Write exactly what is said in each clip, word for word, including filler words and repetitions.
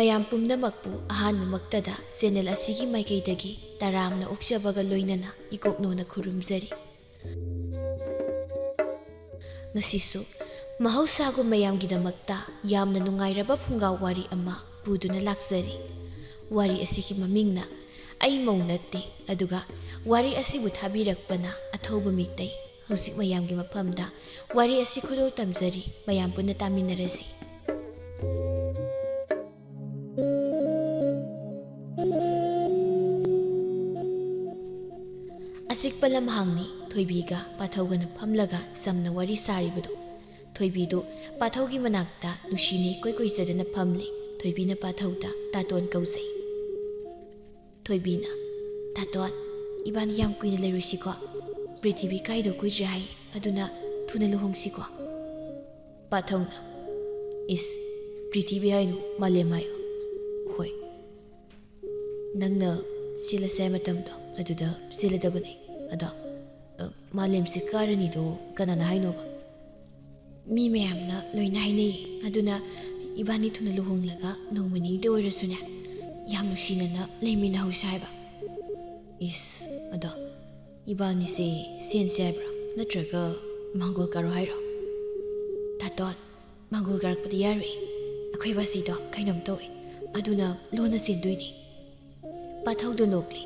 ꯃꯌꯥꯝ ꯄꯨꯝꯅꯃꯛꯄꯨ ꯑꯍꯥꯟꯕꯃꯛꯇꯗ ꯆꯦꯅꯦꯜ ꯑꯁꯤꯒꯤ ꯃꯥꯏꯀꯩꯗꯒꯤ ꯇꯔꯥꯝꯅ ꯑꯣꯛꯆꯕꯒ ꯂꯣꯏꯅꯅ ꯏꯀꯣꯛꯅꯣꯅ ꯈꯨꯔꯨꯝꯖꯔꯤ꯫ ꯉꯁꯤꯁꯨ ꯃꯍꯧꯁꯥꯒꯨꯝ ꯃꯌꯥꯝꯒꯤꯗꯃꯛꯇ ꯌꯥꯝꯅ ꯅꯨꯡꯉꯥꯏꯔꯕ ꯐꯨꯡꯒꯥ ꯋꯥꯔꯤ ꯑꯃ ꯄꯨꯗꯨꯅ ꯂꯥꯛꯆꯔꯤ꯫ ꯋꯥꯔꯤ ꯑꯁꯤꯒꯤ ꯃꯃꯤꯡꯅ "ꯑꯩ ꯃꯧ ꯅꯠꯇꯦ", ꯑꯗꯨꯒ ꯋꯥꯔꯤ ꯑꯁꯤꯕꯨ ꯊꯥꯕꯤꯔꯛꯄꯅ ꯑꯊꯧꯕ ꯃꯤꯇꯩ꯫ ꯍꯧꯖꯤꯛ ꯃꯌꯥꯝꯒꯤ ꯃꯐꯝꯗ ꯋꯥꯔꯤ ꯑꯁꯤ ꯈꯨꯗꯣꯜ ꯇꯝꯖꯔꯤ, ꯃꯌꯥꯝ ꯄꯨꯟꯅ ꯇꯥꯃꯤꯟꯅꯔꯁꯤ꯫ ꯑꯆꯤꯛꯄ ꯂꯝꯍꯥꯡꯅꯤ꯫ ꯊꯣꯏꯕꯤꯒ ꯄꯥꯊꯧꯒꯅ ꯐꯝꯂꯒ ꯆꯝꯅ ꯋꯥꯔꯤ ꯁꯥꯔꯤꯕꯗꯨ꯫ ꯊꯣꯏꯕꯤꯗꯨ ꯄꯥꯊꯧꯒꯤ ꯃꯅꯥꯛꯇ ꯅꯨꯡꯁꯤꯅ ꯏꯀꯣꯏ ꯀꯣꯏꯖꯗꯅ ꯐꯝꯂꯤ꯫ ꯊꯣꯏꯕꯤꯅ ꯄꯥꯊꯧꯗ "ꯇꯥꯇꯣꯟ" ꯀꯧꯖꯩ꯫ ꯊꯣꯏꯕꯤꯅ, "ꯇꯥꯇꯣꯟ, ꯏꯕꯥꯅꯤ ꯌꯥꯝ ꯀꯨꯏꯅ ꯂꯩꯔꯣꯏꯁꯤꯀꯣ? ꯄ꯭ꯔꯤꯊꯤꯕꯤ ꯀꯥꯏꯗꯧ ꯀꯨꯏꯗ꯭ꯔꯦ ꯍꯥꯏ, ꯑꯗꯨꯅ ꯊꯨꯅ ꯂꯨꯍꯣꯡꯁꯤꯀꯣ?" ꯄꯥꯊꯧꯅ, "ꯏꯁ, ꯄ꯭ꯔꯤꯊꯤꯕꯤ ꯍꯥꯏꯅꯨ, ꯃꯥꯂꯦꯝ ꯍꯥꯏꯌꯨ꯫ ꯍꯣꯏ, ꯅꯪꯅ ꯆꯦꯜꯂꯁꯦ ꯍꯥꯏ ꯃꯇꯝꯗꯣ ꯑꯗꯨꯗ ꯆꯦꯜꯂꯗꯕꯅꯦ꯫ ꯑꯗꯣ, ꯑ, ꯃꯥꯂꯦꯝꯁꯦ ꯀꯥꯏꯔꯅꯤꯗꯣ ꯀꯅꯥꯅ ꯍꯥꯏꯅꯣꯕ? ꯃꯤ ꯃꯌꯥꯝꯅ ꯂꯣꯏꯅ ꯍꯥꯏꯅꯩꯌꯦ꯫ ꯑꯗꯨꯅ ꯏꯕꯥꯅꯤ ꯊꯨꯅ ꯂꯨꯍꯣꯡꯂꯒ ꯅꯣꯡꯃ ꯅꯤꯅꯤꯗ ꯑꯣꯏꯔꯁꯨꯅꯦ, ꯌꯥꯝ ꯅꯨꯡꯁꯤꯅꯅ ꯂꯩꯃꯤꯟꯅꯍꯧꯁꯦ ꯍꯥꯏꯕ꯫" "ꯏꯁ, ꯑꯗꯣ ꯏꯕꯥꯅꯤꯁꯦ ꯆꯦꯟꯁꯦ ꯍꯥꯏꯕ꯭ꯔꯣ, ꯅꯠꯇ꯭ꯔꯒ ꯃꯥꯡꯒꯣꯜ ꯀꯥꯔꯣ ꯍꯥꯏꯔꯣ?" "ꯇꯥꯇꯣꯟ, ꯃꯥꯡꯒꯣꯜ ꯀꯥꯔꯛꯄꯗꯤ ꯌꯥꯔꯣꯏ꯫ ꯑꯩꯈꯣꯏ ꯕꯥꯖꯤꯗꯣ ꯀꯩꯅꯣꯝ ꯇꯧꯏ, ꯑꯗꯨꯅ ꯂꯣꯟꯅ ꯆꯦꯟꯗꯣꯏꯅꯤ꯫" ꯄꯥꯊꯧꯗꯣ ꯅꯣꯛꯂꯤ꯫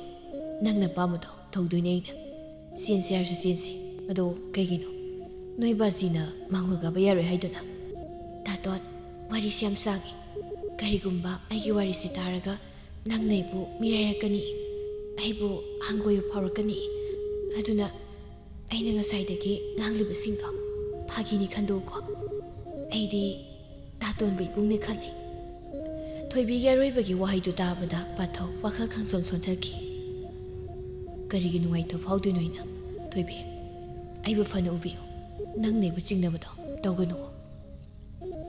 "ꯅꯪꯅ ꯑꯄꯥꯝꯕꯗꯣ ꯇꯧꯗꯣꯏꯅꯦ ꯑꯩꯅ꯫ ꯆꯦꯟꯁꯦ ꯍꯥꯏꯔꯁꯨ ꯆꯦꯟꯁꯤ꯫ ꯑꯗꯣ ꯀꯩꯒꯤꯅꯣ ꯅꯣꯏ ꯕꯥꯖꯤꯅ ꯃꯥꯡꯒꯣꯜ ꯀꯥꯕ ꯌꯥꯔꯣꯏ ꯍꯥꯏꯗꯨꯅ?" "ꯇꯥꯇꯣꯟ, ꯋꯥꯔꯤꯁꯤ ꯌꯥꯝ ꯁꯥꯡꯉꯤ꯫ ꯀꯔꯤꯒꯨꯝꯕ ꯑꯩꯒꯤ ꯋꯥꯔꯤꯁꯤ ꯇꯥꯔꯒ ꯅꯪꯅ ꯑꯩꯕꯨ ꯃꯤꯔꯥꯏꯔꯛꯀꯅꯤ, ꯑꯩꯕꯨ ꯍꯪꯒꯣꯏꯕ ꯐꯥꯎꯔꯛꯀꯅꯤ꯫ ꯑꯗꯨꯅ ꯑꯩꯅ ꯉꯁꯥꯏꯗꯒꯤ ꯉꯥꯡꯂꯤꯕꯁꯤꯡꯗꯣ ꯐꯥꯒꯤꯅꯤ ꯈꯟꯗꯣꯛꯎꯀꯣ꯫ ꯑꯩꯗꯤ ꯇꯥꯇꯣꯟꯕꯨ ꯏꯕꯨꯡꯅꯦ ꯈꯜꯂꯤ꯫" ꯊꯣꯏꯕꯤꯒꯤ ꯑꯔꯣꯏꯕꯒꯤ ꯋꯥꯍꯩꯗꯨ ꯇꯥꯕꯗ ꯄꯥꯊꯧ ꯋꯥꯈꯜ ꯈꯪꯁꯣꯟ ꯁꯣꯟꯊꯈꯤ꯫ "ꯀꯔꯤꯒꯤ ꯅꯨꯡꯉꯥꯏꯇꯕ ꯐꯥꯎꯗꯣꯏꯅꯣ ꯑꯩꯅ? ꯊꯣꯏꯕꯤ, ꯑꯩꯕꯨ ꯐꯅ ꯎꯕꯤꯌꯨ꯫ ꯅꯪꯅ ꯑꯩꯕꯨ ꯆꯤꯡꯅꯕꯗꯣ ꯇꯧꯒꯅꯨ꯫"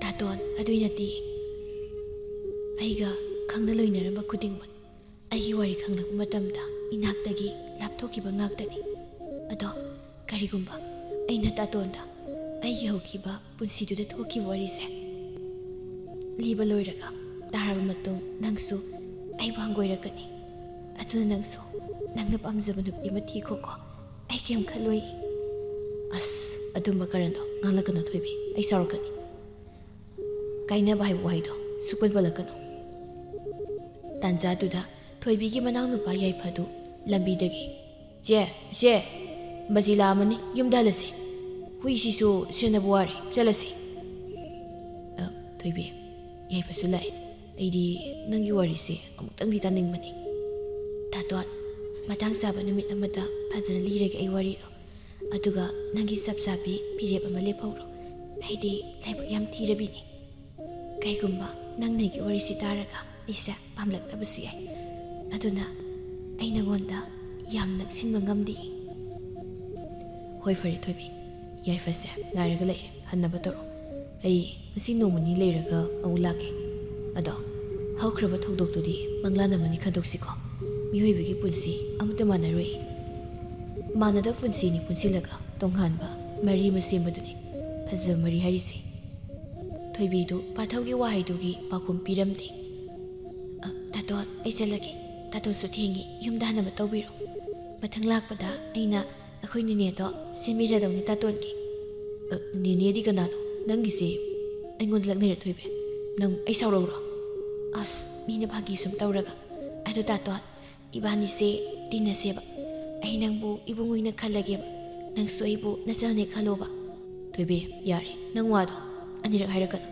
"ꯇꯥꯇꯣꯟ, ꯑꯗꯨꯏ ꯅꯠꯇꯦ꯫ ꯑꯩꯒ ꯈꯪꯅ ꯂꯣꯏꯅꯔꯝꯕ ꯈꯨꯗꯤꯡꯃꯛ ꯑꯩꯒꯤ ꯋꯥꯔꯤ ꯈꯪꯂꯛꯄ ꯃꯇꯝꯗ ꯏꯅꯥꯛꯇꯒꯤ ꯂꯥꯞꯊꯣꯛꯈꯤꯕ ꯉꯥꯛꯇꯅꯤ꯫ ꯑꯗꯣ ꯀꯔꯤꯒꯨꯝꯕ ꯑꯩꯅ ꯇꯥꯇꯣꯟꯗ ꯑꯩꯒꯤ ꯍꯧꯈꯤꯕ ꯄꯨꯟꯁꯤꯗꯨꯗ ꯊꯣꯛꯈꯤꯕ ꯋꯥꯔꯤꯁꯦ ꯂꯤꯕ ꯂꯣꯏꯔꯒ ꯇꯥꯔꯕ ꯃꯇꯨꯡ ꯅꯪꯁꯨ ꯑꯩꯕꯨ ꯍꯪꯒꯣꯏꯔꯛꯀꯅꯤ꯫ ꯑꯗꯨꯅ ꯅꯪꯁꯨ ꯅꯪꯅ ꯄꯥꯝꯖꯕ ꯅꯨꯄꯤ ꯑꯃ ꯊꯤꯈꯣꯀꯣ꯫ ꯑꯩ ꯀꯩꯝ ꯈꯜꯂꯣꯏ꯫ ꯑꯁ, ꯑꯗꯨꯝꯕ ꯀꯔꯟꯗꯣ ꯉꯥꯡꯂꯛꯀꯅꯨ ꯊꯣꯏꯕꯤ, ꯑꯩ ꯁꯥꯎꯔꯛꯀꯅꯤ꯫ ꯀꯥꯏꯅꯕ ꯍꯥꯏꯕ ꯋꯥꯍꯩꯗꯣ ꯁꯨꯛꯄꯟ ꯄꯜꯂꯛꯀꯅꯨ꯫ ꯇꯥꯟꯖꯥꯗꯨꯗ ꯊꯣꯏꯕꯤꯒꯤ ꯃꯅꯥꯎꯅꯨꯄꯥ ꯌꯥꯏꯐꯗꯨ ꯂꯝꯕꯤꯗꯒꯤ, "ꯆꯦ, ꯏꯆꯦ, ꯕꯖꯤ ꯂꯥꯛꯑꯝꯃꯅꯤ, ꯌꯨꯝꯗ ꯍꯜꯂꯁꯤ꯫ ꯍꯨꯏꯁꯤꯁꯨ ꯁꯦꯟꯅꯕ ꯋꯥꯔꯦ, ꯆꯠꯂꯁꯤ꯫" "ꯑ, ꯊꯣꯏꯕꯤ, ꯌꯥꯏꯐꯁꯨ ꯂꯥꯛꯑꯦ꯫ ꯑꯩꯗꯤ ꯅꯪꯒꯤ ꯋꯥꯔꯤꯁꯦ ꯑꯃꯨꯛꯇꯪꯗꯤ ꯇꯥꯅꯤꯡꯕꯅꯤ꯫" "ꯇꯥꯇꯣꯟ, ꯃꯇꯥꯡ ꯆꯥꯕ ꯅꯨꯃꯤꯠ ꯑꯃꯗ ꯐꯖꯅ ꯂꯤꯔꯒꯦ ꯑꯩ ꯋꯥꯔꯤꯗꯣ꯫ ꯑꯗꯨꯒ ꯅꯪꯒꯤ ꯆꯞ ꯆꯥꯕꯤ ꯐꯤꯔꯦꯞ ꯑꯃ ꯂꯦꯞꯍꯧꯔꯣ꯫ ꯑꯩꯗꯤ ꯂꯥꯏꯕꯛ ꯌꯥꯝ ꯊꯤꯔꯕꯤꯅꯤ꯫ ꯀꯩꯒꯨꯝꯕ ꯅꯪꯅ ꯑꯩꯒꯤ ꯋꯥꯔꯤꯁꯤ ꯇꯥꯔꯒ ꯑꯩꯁꯦ ꯄꯥꯝꯂꯛꯇꯕꯁꯨ ꯌꯥꯏ꯫ ꯑꯗꯨꯅ ꯑꯩ ꯅꯉꯣꯟꯗ ꯌꯥꯝ ꯅꯛꯁꯤꯟꯕ ꯉꯝꯗꯦ꯫" "ꯍꯣꯏ, ꯐꯔꯦ ꯊꯣꯏꯕꯤ, ꯌꯥꯏꯐꯁꯦ ꯉꯥꯏꯔꯒ ꯂꯩꯔꯦ, ꯍꯟꯅꯕ ꯇꯧꯔꯣ꯫ ꯑꯩ ꯉꯁꯤ ꯅꯣꯡꯃ ꯅꯤꯅꯤ ꯂꯩꯔꯒ ꯑꯃꯨꯛ ꯂꯥꯛꯀꯦ꯫ ꯑꯗꯣ ꯍꯧꯈ꯭ꯔꯕ ꯊꯧꯗꯣꯛꯇꯨꯗꯤ ꯃꯪꯂꯥꯟ ꯑꯃꯅꯤ ꯈꯟꯗꯣꯛꯁꯤꯀꯣ꯫ ꯃꯤꯑꯣꯏꯕꯒꯤ ꯄꯨꯟꯁꯤ ꯑꯃꯠꯇ ꯃꯥꯟꯅꯔꯣꯏ꯫ ꯃꯥꯟꯅꯗꯕ ꯄꯨꯟꯁꯤꯅꯤ ꯄꯨꯟꯁꯤꯜꯂꯒ ꯇꯣꯉꯥꯟꯕ ꯃꯔꯤ ꯑꯃ ꯁꯦꯝꯕꯗꯨꯅꯤ ꯐꯖꯕ ꯃꯔꯤ ꯍꯥꯏꯔꯤꯁꯦ꯫" ꯊꯣꯏꯕꯤꯗꯨ ꯄꯥꯊꯧꯒꯤ ꯋꯥꯍꯩꯗꯨꯒꯤ ꯄꯥꯎꯈꯨꯝ ꯄꯤꯔꯝꯗꯦ꯫ "ꯑ, ꯇꯥꯇꯣꯟ, ꯑꯩ ꯆꯠꯂꯒꯦ꯫ ꯇꯥꯇꯣꯟꯁꯨ ꯊꯦꯡꯉꯤ, ꯌꯨꯝꯗ ꯍꯟꯅꯕ ꯇꯧꯕꯤꯔꯣ꯫ ꯃꯊꯪ ꯂꯥꯛꯄꯗ ꯑꯩꯅ ꯑꯩꯈꯣꯏ ꯅꯦꯅꯦꯗꯣ ꯁꯦꯝꯕꯤꯔꯗꯧꯅꯤ ꯇꯥꯇꯣꯟꯒꯤ꯫" "ꯑ, ꯅꯦꯅꯦꯗꯤ ꯀꯅꯥꯅꯣ? ꯅꯪꯒꯤꯁꯦ ꯑꯩꯉꯣꯟꯗ ꯂꯛꯅꯩꯔꯣ ꯊꯣꯏꯕꯤ? ꯅꯪ ꯑꯩ ꯁꯥꯎꯔꯧꯔꯣ?" "ꯑꯁ, ꯃꯤꯅ ꯐꯥꯒꯤ ꯁꯨꯝ ꯇꯧꯔꯒ꯫ ꯑꯗꯣ ꯇꯥꯇꯣꯟ, ꯏꯕꯥꯅꯤꯁꯦ ꯇꯤꯟꯅꯁꯦꯕ꯫ ꯑꯩ ꯅꯪꯕꯨ ꯏꯕꯨꯡ ꯑꯣꯏꯅ ꯈꯜꯂꯒꯦꯕ, ꯅꯪꯁꯨ ꯑꯩꯕꯨ ꯅꯆꯟꯅꯦ ꯈꯜꯂꯣꯕ꯫" "ꯊꯣꯏꯕꯤ, ꯌꯥꯔꯦ, ꯅꯪ ꯋꯥꯗꯣ ꯑꯅꯤꯔꯛ ꯍꯥꯏꯔꯛꯀꯅꯨ꯫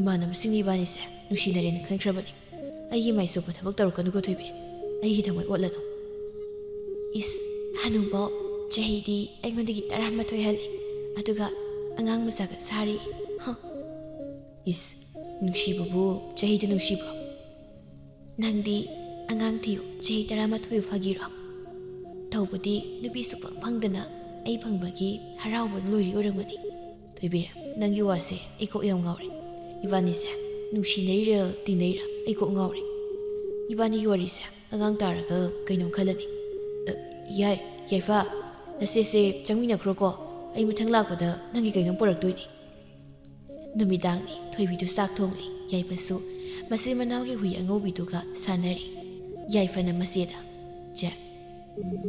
ꯏꯃꯥꯟꯅꯕꯁꯤꯡꯅ ꯏꯕꯥꯅꯤꯁꯦ ꯅꯨꯡꯁꯤꯅꯔꯦꯅ ꯈꯟꯈ꯭ꯔꯕꯅꯤ꯫ ꯑꯩꯒꯤ ꯃꯥꯏ ꯆꯣꯞꯄ ꯊꯕꯛ ꯇꯧꯔꯛꯀꯅꯨꯀꯣ ꯊꯣꯏꯕꯤ, ꯑꯩꯒꯤ ꯊꯃꯣꯏ ꯑꯣꯠꯂꯅꯨ꯫" "ꯏꯁ, ꯍꯅꯨꯕꯧ, ꯆꯍꯤꯗꯤ ꯑꯩꯉꯣꯟꯗꯒꯤ ꯇꯔꯥꯃꯥꯊꯣꯏ ꯍꯜꯂꯤ, ꯑꯗꯨꯒ ꯑꯉꯥꯡ ꯃꯆꯥꯒ ꯁꯥꯔꯤ꯫ ꯍ!" "ꯏꯁ, ꯅꯨꯡꯁꯤꯕꯕꯨ ꯆꯍꯤꯗ ꯅꯨꯡꯁꯤꯕ꯭ꯔꯣ? ꯅꯪꯗꯤ ꯑꯉꯥꯡ ꯊꯤꯌꯨ, ꯆꯍꯤ ꯇꯔꯥꯃꯥꯊꯣꯏ ꯐꯥꯒꯤꯔꯣ? ꯇꯧꯕꯗꯤ ꯅꯨꯄꯤ ꯁꯨꯛꯐꯪ ꯐꯪꯗꯅ ꯑꯩ ꯐꯪꯕꯒꯤ ꯍꯔꯥꯎꯕꯅ ꯂꯣꯏꯔꯤ ꯑꯣꯏꯔꯝꯒꯅꯤ꯫" "ꯊꯣꯏꯕꯤ, ꯅꯪꯒꯤ ꯋꯥꯁꯦ ꯑꯩ ꯀꯣꯛ ꯌꯥꯝ ꯉꯥꯎꯔꯦ꯫ ꯏꯕꯥꯅꯤꯁꯦ ꯅꯨꯡꯁꯤꯅꯩꯔ ꯇꯤꯟꯅꯩꯔ ꯑꯩ ꯀꯣꯛ ꯉꯥꯎꯔꯦ꯫ ꯏꯕꯥꯅꯤꯒꯤ ꯋꯥꯔꯤꯁꯦ ꯑꯉꯥꯡ ꯇꯥꯔꯒ ꯀꯩꯅꯣꯝ ꯈꯜꯂꯅꯤ꯫ ꯑ, ꯌꯥꯏ, ꯌꯥꯏꯐ, ꯅꯆꯦꯁꯦ ꯆꯪꯃꯤꯟꯅꯈ꯭ꯔꯣꯀꯣ꯫ ꯑꯩ ꯃꯊꯪ ꯂꯥꯛꯄꯗ ꯅꯪꯒꯤ ꯀꯩꯅꯣꯝ ꯄꯨꯔꯛꯇꯣꯏꯅꯤ꯫" ꯅꯨꯃꯤꯗꯥꯡꯅꯤ, ꯊꯣꯏꯕꯤꯗꯨ ꯆꯥꯛ ꯊꯣꯡꯂꯤ꯫ ꯌꯥꯏꯐꯁꯨ ꯃꯆꯤꯟ ꯃꯅꯥꯎꯒꯤ ꯍꯨꯏ ꯑꯉꯧꯕꯤꯗꯨꯒ ꯁꯥꯟꯅꯔꯤ꯫ ꯌꯥꯏꯐꯅ ꯃꯆꯦꯗ, "ꯆꯦ,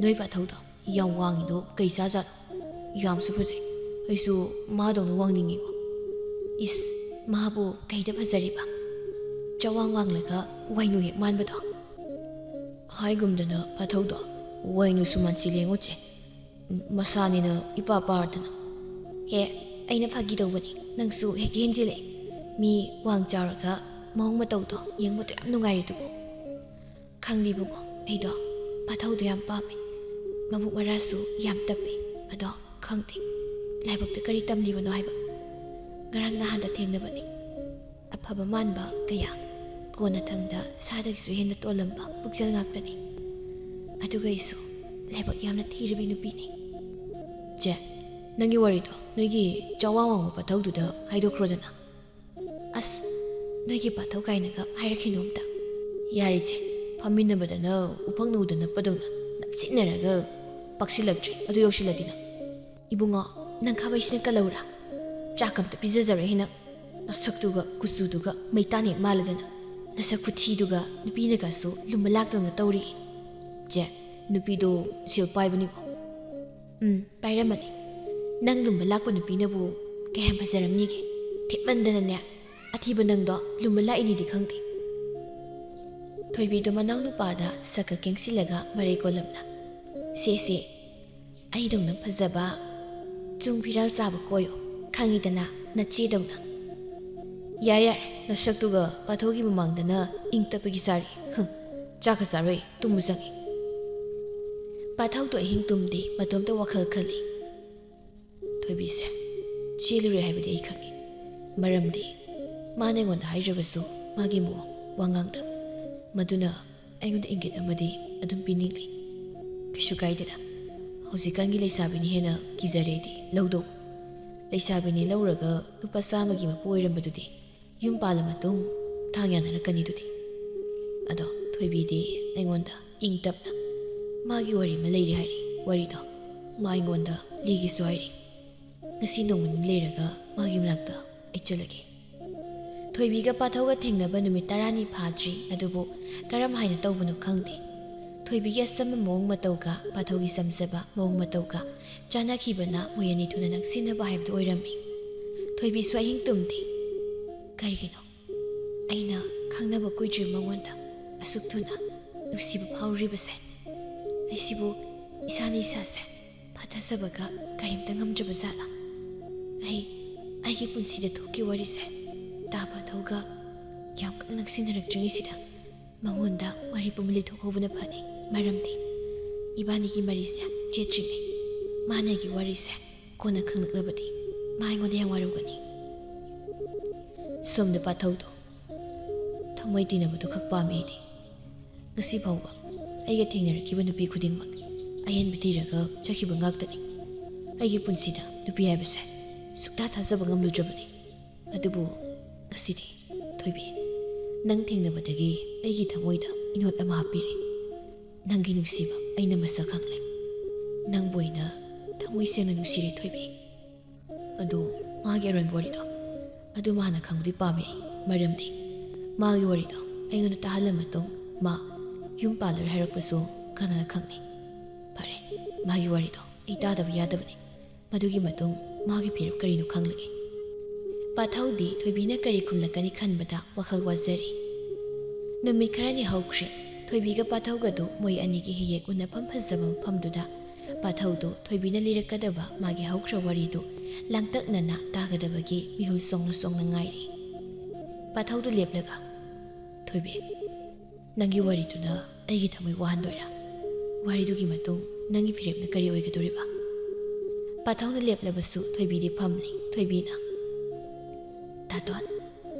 ꯅꯣꯏ ꯄꯥꯊꯧꯗꯣ ꯌꯥꯝ ꯋꯥꯡꯉꯤꯗꯣ ꯀꯩ ꯆꯥꯖꯥꯠꯅꯣ? ꯌꯥꯝꯁꯨ ꯐꯖꯩ꯫ ꯑꯩꯁꯨ ꯃꯥꯗꯧꯅ ꯋꯥꯡꯅꯤꯡꯉꯤꯀꯣ꯫" "ꯏꯁ, ꯃꯥꯕꯨ ꯀꯩꯗ ꯐꯖꯔꯤꯕ? ꯆꯋꯥꯡ ꯋꯥꯡꯂꯒ ꯋꯥꯏꯅꯨ ꯍꯦꯛ ꯃꯥꯟꯕꯗꯣ?" ꯍꯥꯏꯒꯨꯝꯗꯅ ꯄꯥꯊꯧꯗꯣ ꯋꯥꯏꯅꯨꯁꯨ ꯃꯥꯟꯁꯤꯜꯂꯦꯉꯣ ꯆꯦ꯫ ꯃꯁꯥꯅꯤꯅ ꯏꯄꯥ ꯄꯥꯔꯗꯅ꯫ "ꯍꯦ, ꯑꯩꯅ ꯐꯥꯒꯤ ꯇꯧꯕꯅꯤ, ꯅꯪꯁꯨ ꯍꯦꯛ ꯍꯦꯟꯖꯤꯜꯂꯦ꯫ ꯃꯤ ꯋꯥꯡ ꯆꯥꯎꯔꯒ ꯃꯑꯣꯡ ꯃꯇꯧꯗꯣ ꯌꯦꯡꯕꯗꯣ ꯌꯥꯝ ꯅꯨꯡꯉꯥꯏꯔꯦ ꯑꯗꯨꯕꯨ꯫" "ꯈꯪꯗꯦ ꯏꯕꯨꯡꯉꯣ, ꯑꯩꯗꯣ ꯄꯥꯊꯧꯗꯣ ꯌꯥꯝ ꯄꯥꯝꯃꯦ꯫ ꯃꯕꯨꯛ ꯃꯔꯥꯁꯨ ꯌꯥꯝ ꯇꯞꯄꯦ꯫ ꯑꯗꯣ ꯈꯪꯗꯦ, ꯂꯥꯏꯕꯛꯇ ꯀꯔꯤ ꯇꯝꯂꯤꯕꯅꯣ ꯍꯥꯏꯕ꯫ ꯉꯔꯥꯡ ꯅꯍꯥꯟꯗ ꯊꯦꯡꯅꯕꯅꯤ꯫ ꯑꯐꯕ ꯃꯥꯟꯕ ꯀꯌꯥ ꯀꯣꯟꯅꯊꯪꯗ ꯁꯥꯗꯒꯤꯁꯨ ꯍꯦꯟꯅ ꯇꯣꯜꯂꯝꯕ ꯄꯨꯛꯆꯦꯜ ꯉꯥꯛꯇꯅꯤ꯫ ꯑꯗꯨꯒ ꯑꯩꯁꯨ ꯂꯥꯏꯕꯛ ꯌꯥꯝꯅ ꯊꯤꯔꯕꯤ ꯅꯨꯄꯤꯅꯤ꯫" "ꯆꯦ, ꯅꯪꯒꯤ ꯋꯥꯔꯤꯗꯣ ꯅꯣꯏꯒꯤ ꯆꯋꯥꯡ ꯋꯥꯡꯕ ꯄꯥꯊꯧꯗꯨꯗ ꯍꯥꯏꯗꯣꯛꯈ꯭ꯔꯣꯗꯅ꯫" "ꯑꯁ, ꯅꯣꯏꯒꯤ ꯄꯥꯊꯧ ꯀꯥꯏꯅꯒ ꯍꯥꯏꯔꯛꯈꯤꯅꯣ ꯑꯝꯇ꯫" "ꯌꯥꯔꯦ ꯆꯦ, ꯐꯝꯃꯤꯟꯅꯕꯗꯅ ꯎꯐꯛ ꯅꯨꯗ ꯅꯞꯄꯗꯧꯅ ꯅꯞꯁꯤꯟꯅꯔꯒ ꯄꯥꯛꯁꯤꯜꯂꯛꯇ꯭ꯔꯦ ꯑꯗꯨ ꯌꯧꯁꯤꯜꯂꯗꯤꯅ꯫ ꯏꯕꯨꯡꯉꯣ, ꯅꯪ ꯈꯥꯕꯩꯁꯤꯅ ꯀꯜꯂꯧꯔꯥ? ꯆꯥꯛ ꯑꯝꯇ ꯄꯤꯖꯖꯔꯣꯏ ꯍꯦ ꯅꯪ꯫ ꯅꯁꯛꯇꯨꯒ ꯀꯨꯆꯨꯗꯨꯒ ꯃꯩꯇꯥꯟ ꯍꯦꯛ ꯃꯥꯜꯂꯗꯅ꯫ ꯅꯁꯛ ꯈꯨꯊꯤꯗꯨꯒ ꯅꯨꯄꯤꯅꯒꯁꯨ ꯂꯨꯝꯕ ꯂꯥꯛꯇꯧꯅ ꯇꯧꯔꯤ꯫" "ꯆꯦ, ꯅꯨꯄꯤꯗꯣ ꯁꯦꯜ ꯄꯥꯏꯕꯅꯤꯀꯣ꯫" "ꯎꯝ, ꯄꯥꯏꯔꯝꯃꯅꯤ꯫ ꯅꯪ ꯂꯨꯝꯕ ꯂꯥꯛꯄ ꯅꯨꯄꯤꯅꯕꯨ ꯀꯌꯥꯝ ꯐꯖꯔꯝꯅꯤꯒꯦ? ꯊꯤꯃꯟꯗꯅꯅꯦ, ꯑꯊꯤꯕ ꯅꯪꯗꯣ ꯂꯨꯝꯕ ꯂꯥꯛꯏꯅꯤꯗꯤ ꯈꯪꯗꯦ꯫" ꯊꯣꯏꯕꯤꯗꯣ ꯃꯅꯥꯎꯅꯨꯄꯥꯗ ꯁꯛꯀ ꯀꯦꯡꯁꯤꯜꯂꯒ ꯃꯔꯩ ꯀꯣꯜꯂꯝꯅ, "ꯁꯦ, ꯁꯦ, ꯑꯩꯗꯧꯅ ꯐꯖꯕ ꯆꯨꯡ ꯐꯤꯔꯥꯜ ꯆꯥꯕ ꯀꯣꯏꯌꯣ, ꯈꯪꯉꯤꯗꯅ, ꯅꯆꯦꯗꯧꯅ꯫" "ꯌꯥꯏ, ꯌꯥꯏ, ꯅꯁꯛꯇꯨꯒ ꯄꯥꯊꯧꯒꯤ ꯃꯃꯥꯡꯗꯅ ꯏꯪ ꯇꯞꯄꯒꯤ ꯁꯥꯔꯤ꯫ ꯍꯪ, ꯆꯥꯛꯀ ꯆꯥꯔꯣꯏ, ꯇꯨꯝꯕ ꯆꯪꯉꯤ꯫" ꯄꯥꯊꯧꯗꯣ ꯑꯍꯤꯡ ꯇꯨꯝꯗꯦ, ꯃꯇꯣꯝꯇ ꯋꯥꯈꯜ ꯈꯜꯂꯤ꯫ "ꯊꯣꯏꯕꯤꯁꯦ ꯆꯦꯜꯂꯨꯔꯦ ꯍꯥꯏꯕꯗꯤ ꯑꯩ ꯈꯪꯉꯤ꯫ ꯃꯔꯝꯗꯤ ꯃꯥꯅ ꯑꯩꯉꯣꯟꯗ ꯍꯥꯏꯗ꯭ꯔꯕꯁꯨ ꯃꯥꯒꯤ ꯃꯑꯣꯡ ꯋꯥꯉꯥꯡꯗ꯫ ꯃꯗꯨꯅ ꯑꯩꯉꯣꯟꯗ ꯏꯪꯒꯤꯠ ꯑꯃꯗꯤ ꯑꯗꯨꯝ ꯄꯤꯅꯤꯡꯂꯤ꯫ ꯀꯩꯁꯨ ꯀꯥꯏꯗꯦꯗ꯫ ꯍꯧꯖꯤꯛꯀꯥꯟꯒꯤ ꯂꯩꯁꯥꯕꯤꯅ ꯍꯦꯟꯅ ꯀꯤꯖꯔꯦ ꯑꯩꯗꯤ ꯂꯧꯗꯧ꯫ ꯂꯩꯁꯥꯕꯤꯅꯤ ꯂꯧꯔꯒ ꯂꯨꯄꯥ ꯆꯥꯝꯃꯒꯤ ꯃꯄꯨ ꯑꯣꯏꯔꯝꯕꯗꯨꯗꯤ ꯌꯨꯝ ꯄꯥꯜꯂ ꯃꯇꯨꯡ ꯊꯥꯡ ꯌꯥꯅꯔꯛꯀꯅꯤꯗꯨꯗꯤ꯫" ꯑꯗꯣ ꯊꯣꯏꯕꯤꯗꯤ ꯑꯩꯉꯣꯟꯗ ꯏꯪ ꯇꯞꯅ ꯃꯥꯒꯤ ꯋꯥꯔꯤ ꯑꯃ ꯂꯩꯔꯤ ꯍꯥꯏꯔꯤ꯫ ꯋꯥꯔꯤꯗꯣ ꯃꯥ ꯑꯩꯉꯣꯟꯗ ꯂꯤꯒꯦꯁꯨ ꯍꯥꯏꯔꯤ꯫ ꯉꯁꯤ ꯅꯣꯡꯃ ꯅꯤꯅꯤ ꯂꯩꯔꯒ ꯃꯥꯒꯤ ꯃꯅꯥꯛꯇ ꯑꯩ ꯆꯠꯂꯒꯦ꯫ ꯊꯣꯏꯕꯤꯒ ꯄꯥꯊꯧꯒ ꯊꯦꯡꯅꯕ ꯅꯨꯃꯤꯠ ꯇꯔꯥꯅꯤ ꯐꯥꯗ꯭ꯔꯤ, ꯑꯗꯨꯕꯨ ꯀꯔꯝ ꯍꯥꯏꯅ ꯇꯧꯕꯅꯣ ꯈꯪꯗꯦ꯫ ꯊꯣꯏꯕꯤꯒꯤ ꯑꯆꯝꯕ ꯃꯑꯣꯡ ꯃꯇꯧꯒ ꯄꯥꯊꯧꯒꯤ ꯆꯝꯖꯕ ꯃꯑꯣꯡ ꯃꯇꯧꯒ ꯆꯥꯟꯅꯈꯤꯕꯅ ꯃꯣꯏ ꯑꯅꯤ ꯊꯨꯅ ꯅꯛꯁꯤꯟꯅꯕ ꯍꯥꯏꯕꯗꯨ ꯑꯣꯏꯔꯝꯃꯤ꯫ ꯊꯣꯏꯕꯤꯁꯨ ꯑꯍꯤꯡ ꯇꯨꯝꯗꯦ꯫ ꯀꯔꯤꯒꯤꯅꯣ ꯑꯩꯅ ꯈꯪꯅꯕ ꯀꯨꯏꯗ꯭ꯔꯤꯕ ꯃꯉꯣꯟꯗ ꯑꯁꯨꯛ ꯊꯨꯅ ꯅꯨꯡꯁꯤꯕ ꯐꯥꯎꯔꯤꯕꯁꯦ? ꯑꯩꯁꯤꯕꯨ ꯏꯁꯥꯅ ꯏꯁꯥꯁꯦ ꯐꯥꯊꯖꯕꯒ ꯀꯔꯤꯝꯇ ꯉꯝꯗ꯭ꯔꯕ ꯖꯥꯠꯂꯥ? ꯑꯩ ꯑꯩꯒꯤ ꯄꯨꯟꯁꯤꯗ ꯊꯣꯛꯈꯤ ꯋꯥꯔꯤꯁꯦ ꯇꯥ ꯄꯥꯊꯧꯒ ꯌꯥꯝ ꯀꯟꯅ ꯅꯛꯁꯤꯟꯅꯔꯛꯇ꯭ꯔꯤꯉꯩꯁꯤꯗ ꯃꯉꯣꯟꯗ ꯋꯥꯔꯤ ꯄꯨꯝꯕ ꯂꯤꯊꯣꯛꯍꯧꯕꯅ ꯐꯅꯤ꯫ ꯃꯔꯝꯗꯤ ꯏꯕꯥꯅꯤꯒꯤ ꯃꯔꯤꯁꯦ ꯆꯦꯠꯇ꯭ꯔꯤꯉꯩ ꯃꯥꯅ ꯑꯩꯒꯤ ꯋꯥꯔꯤꯁꯦ ꯀꯣꯟꯅ ꯈꯪꯂꯛꯂꯕꯗꯤ ꯃꯥ ꯑꯩꯉꯣꯟꯗ ꯌꯥꯝ ꯋꯥꯔꯧꯒꯅꯤ꯫ ꯁꯣꯝꯗ ꯄꯥꯊꯧꯗꯣ ꯊꯃꯣꯏ ꯇꯤꯟꯅꯕꯗꯨ ꯈꯛ ꯄꯥꯝꯃꯤ ꯑꯩꯗꯤ꯫ ꯉꯁꯤ ꯐꯥꯎꯕ ꯑꯩꯒ ꯊꯦꯡꯅꯔꯛꯈꯤꯕ ꯅꯨꯄꯤ ꯈꯨꯗꯤꯡꯃꯛ ꯑꯍꯦꯟꯕ ꯊꯤꯔꯒ ꯆꯠꯈꯤꯕ ꯉꯥꯛꯇꯅꯤ꯫ ꯑꯩꯒꯤ ꯄꯨꯟꯁꯤꯗ ꯅꯨꯄꯤ ꯍꯥꯏꯕꯁꯦ ꯁꯨꯛꯊꯥ ꯊꯥꯖꯕ ꯉꯝꯂꯨꯗ꯭ꯔꯕꯅꯤ꯫ ꯑꯗꯨꯕꯨ ꯉꯁꯤꯗꯤ, ꯊꯣꯏꯕꯤ, ꯅꯪ ꯊꯦꯡꯅꯕꯗꯒꯤ ꯑꯩꯒꯤ ꯊꯃꯣꯏꯗ ꯏꯅꯣꯠ ꯑꯃ ꯍꯥꯞꯄꯤꯔꯦ꯫ ꯅꯪꯒꯤ ꯅꯨꯡꯁꯤꯕ ꯑꯩꯅ ꯃꯁꯛ ꯈꯪꯂꯦ꯫ ꯅꯪꯕꯨ ꯑꯩꯅ ꯊꯃꯣꯏ ꯁꯦꯡꯅ ꯅꯨꯡꯁꯤꯔꯦ, ꯊꯣꯏꯕꯤ꯫ ꯑꯗꯨ ꯃꯥꯒꯤ ꯑꯔꯣꯟꯕ ꯋꯥꯔꯤꯗꯣ ꯑꯗꯨ ꯃꯥꯅ ꯈꯪꯕꯗꯤ ꯄꯥꯝꯃꯦ ꯑꯩ꯫ ꯃꯔꯝꯗꯤ ꯃꯥꯒꯤ ꯋꯥꯔꯤꯗꯣ ꯑꯩꯉꯣꯟꯗ ꯇꯥꯍꯜꯂ ꯃꯇꯨꯡ ꯃꯥ ꯌꯨꯝ ꯄꯥꯜꯂꯔꯣꯏ ꯍꯥꯏꯔꯛꯄꯁꯨ ꯀꯅꯥꯅ ꯈꯪꯅꯤ? ꯐꯔꯦ, ꯃꯥꯒꯤ ꯋꯥꯔꯤꯗꯣ ꯑꯩ ꯇꯥꯗꯕ ꯌꯥꯗꯕꯅꯤ꯫ ꯃꯗꯨꯒꯤ ꯃꯇꯨꯡ ꯃꯥꯒꯤ ꯐꯤꯔꯦꯞ ꯀꯔꯤꯅꯣ ꯈꯪꯂꯒꯦ꯫ ꯄꯥꯊꯧꯗꯤ ꯊꯣꯏꯕꯤꯅ ꯀꯔꯤ ꯈꯨꯝꯂꯛꯀꯅꯤ ꯈꯟꯕꯗ ꯋꯥꯈꯜ ꯋꯥꯖꯔꯤ꯫ ꯅꯨꯃꯤꯠ ꯈꯔꯅꯤ ꯍꯧꯈ꯭ꯔꯦ꯫ ꯊꯣꯏꯕꯤꯒ ꯄꯥꯊꯧꯒꯗꯨ ꯃꯣꯏ ꯑꯅꯤꯒꯤ ꯍꯦꯛ ꯍꯦꯛ ꯎꯅꯐꯝ ꯐꯖꯕ ꯃꯐꯝꯗꯨꯗ ꯄꯥꯊꯧꯗꯨ ꯊꯣꯏꯕꯤꯅ ꯂꯤꯔꯛꯀꯗꯕ ꯃꯥꯒꯤ ꯍꯧꯈ꯭ꯔ ꯋꯥꯔꯤꯗꯨ ꯂꯥꯡꯇꯛꯅꯅ ꯇꯥꯒꯗꯕꯒꯤ ꯃꯤꯍꯨꯜ ꯆꯣꯡꯅ ꯆꯣꯡꯅ ꯉꯥꯏꯔꯤ꯫ ꯄꯥꯊꯧꯗꯨ ꯂꯦꯞꯂꯒ, "ꯊꯣꯏꯕꯤ, ꯅꯪꯒꯤ ꯋꯥꯔꯤꯗꯨꯅ ꯑꯩꯒꯤ ꯊꯃꯣꯏ ꯋꯥꯍꯟꯗꯣꯏꯔꯥ? ꯋꯥꯔꯤꯗꯨꯒꯤ ꯃꯇꯨꯡ ꯅꯪꯒꯤ ꯐꯤꯔꯦꯞꯅ ꯀꯔꯤ ꯑꯣꯏꯒꯗꯧꯔꯤꯕ?" ꯄꯥꯊꯧꯅ ꯂꯦꯞꯂꯕꯁꯨ ꯊꯣꯏꯕꯤꯗꯤ ꯐꯝꯂꯤ꯫ ꯊꯣꯏꯕꯤꯅ, "ꯇꯥꯇꯣꯟ,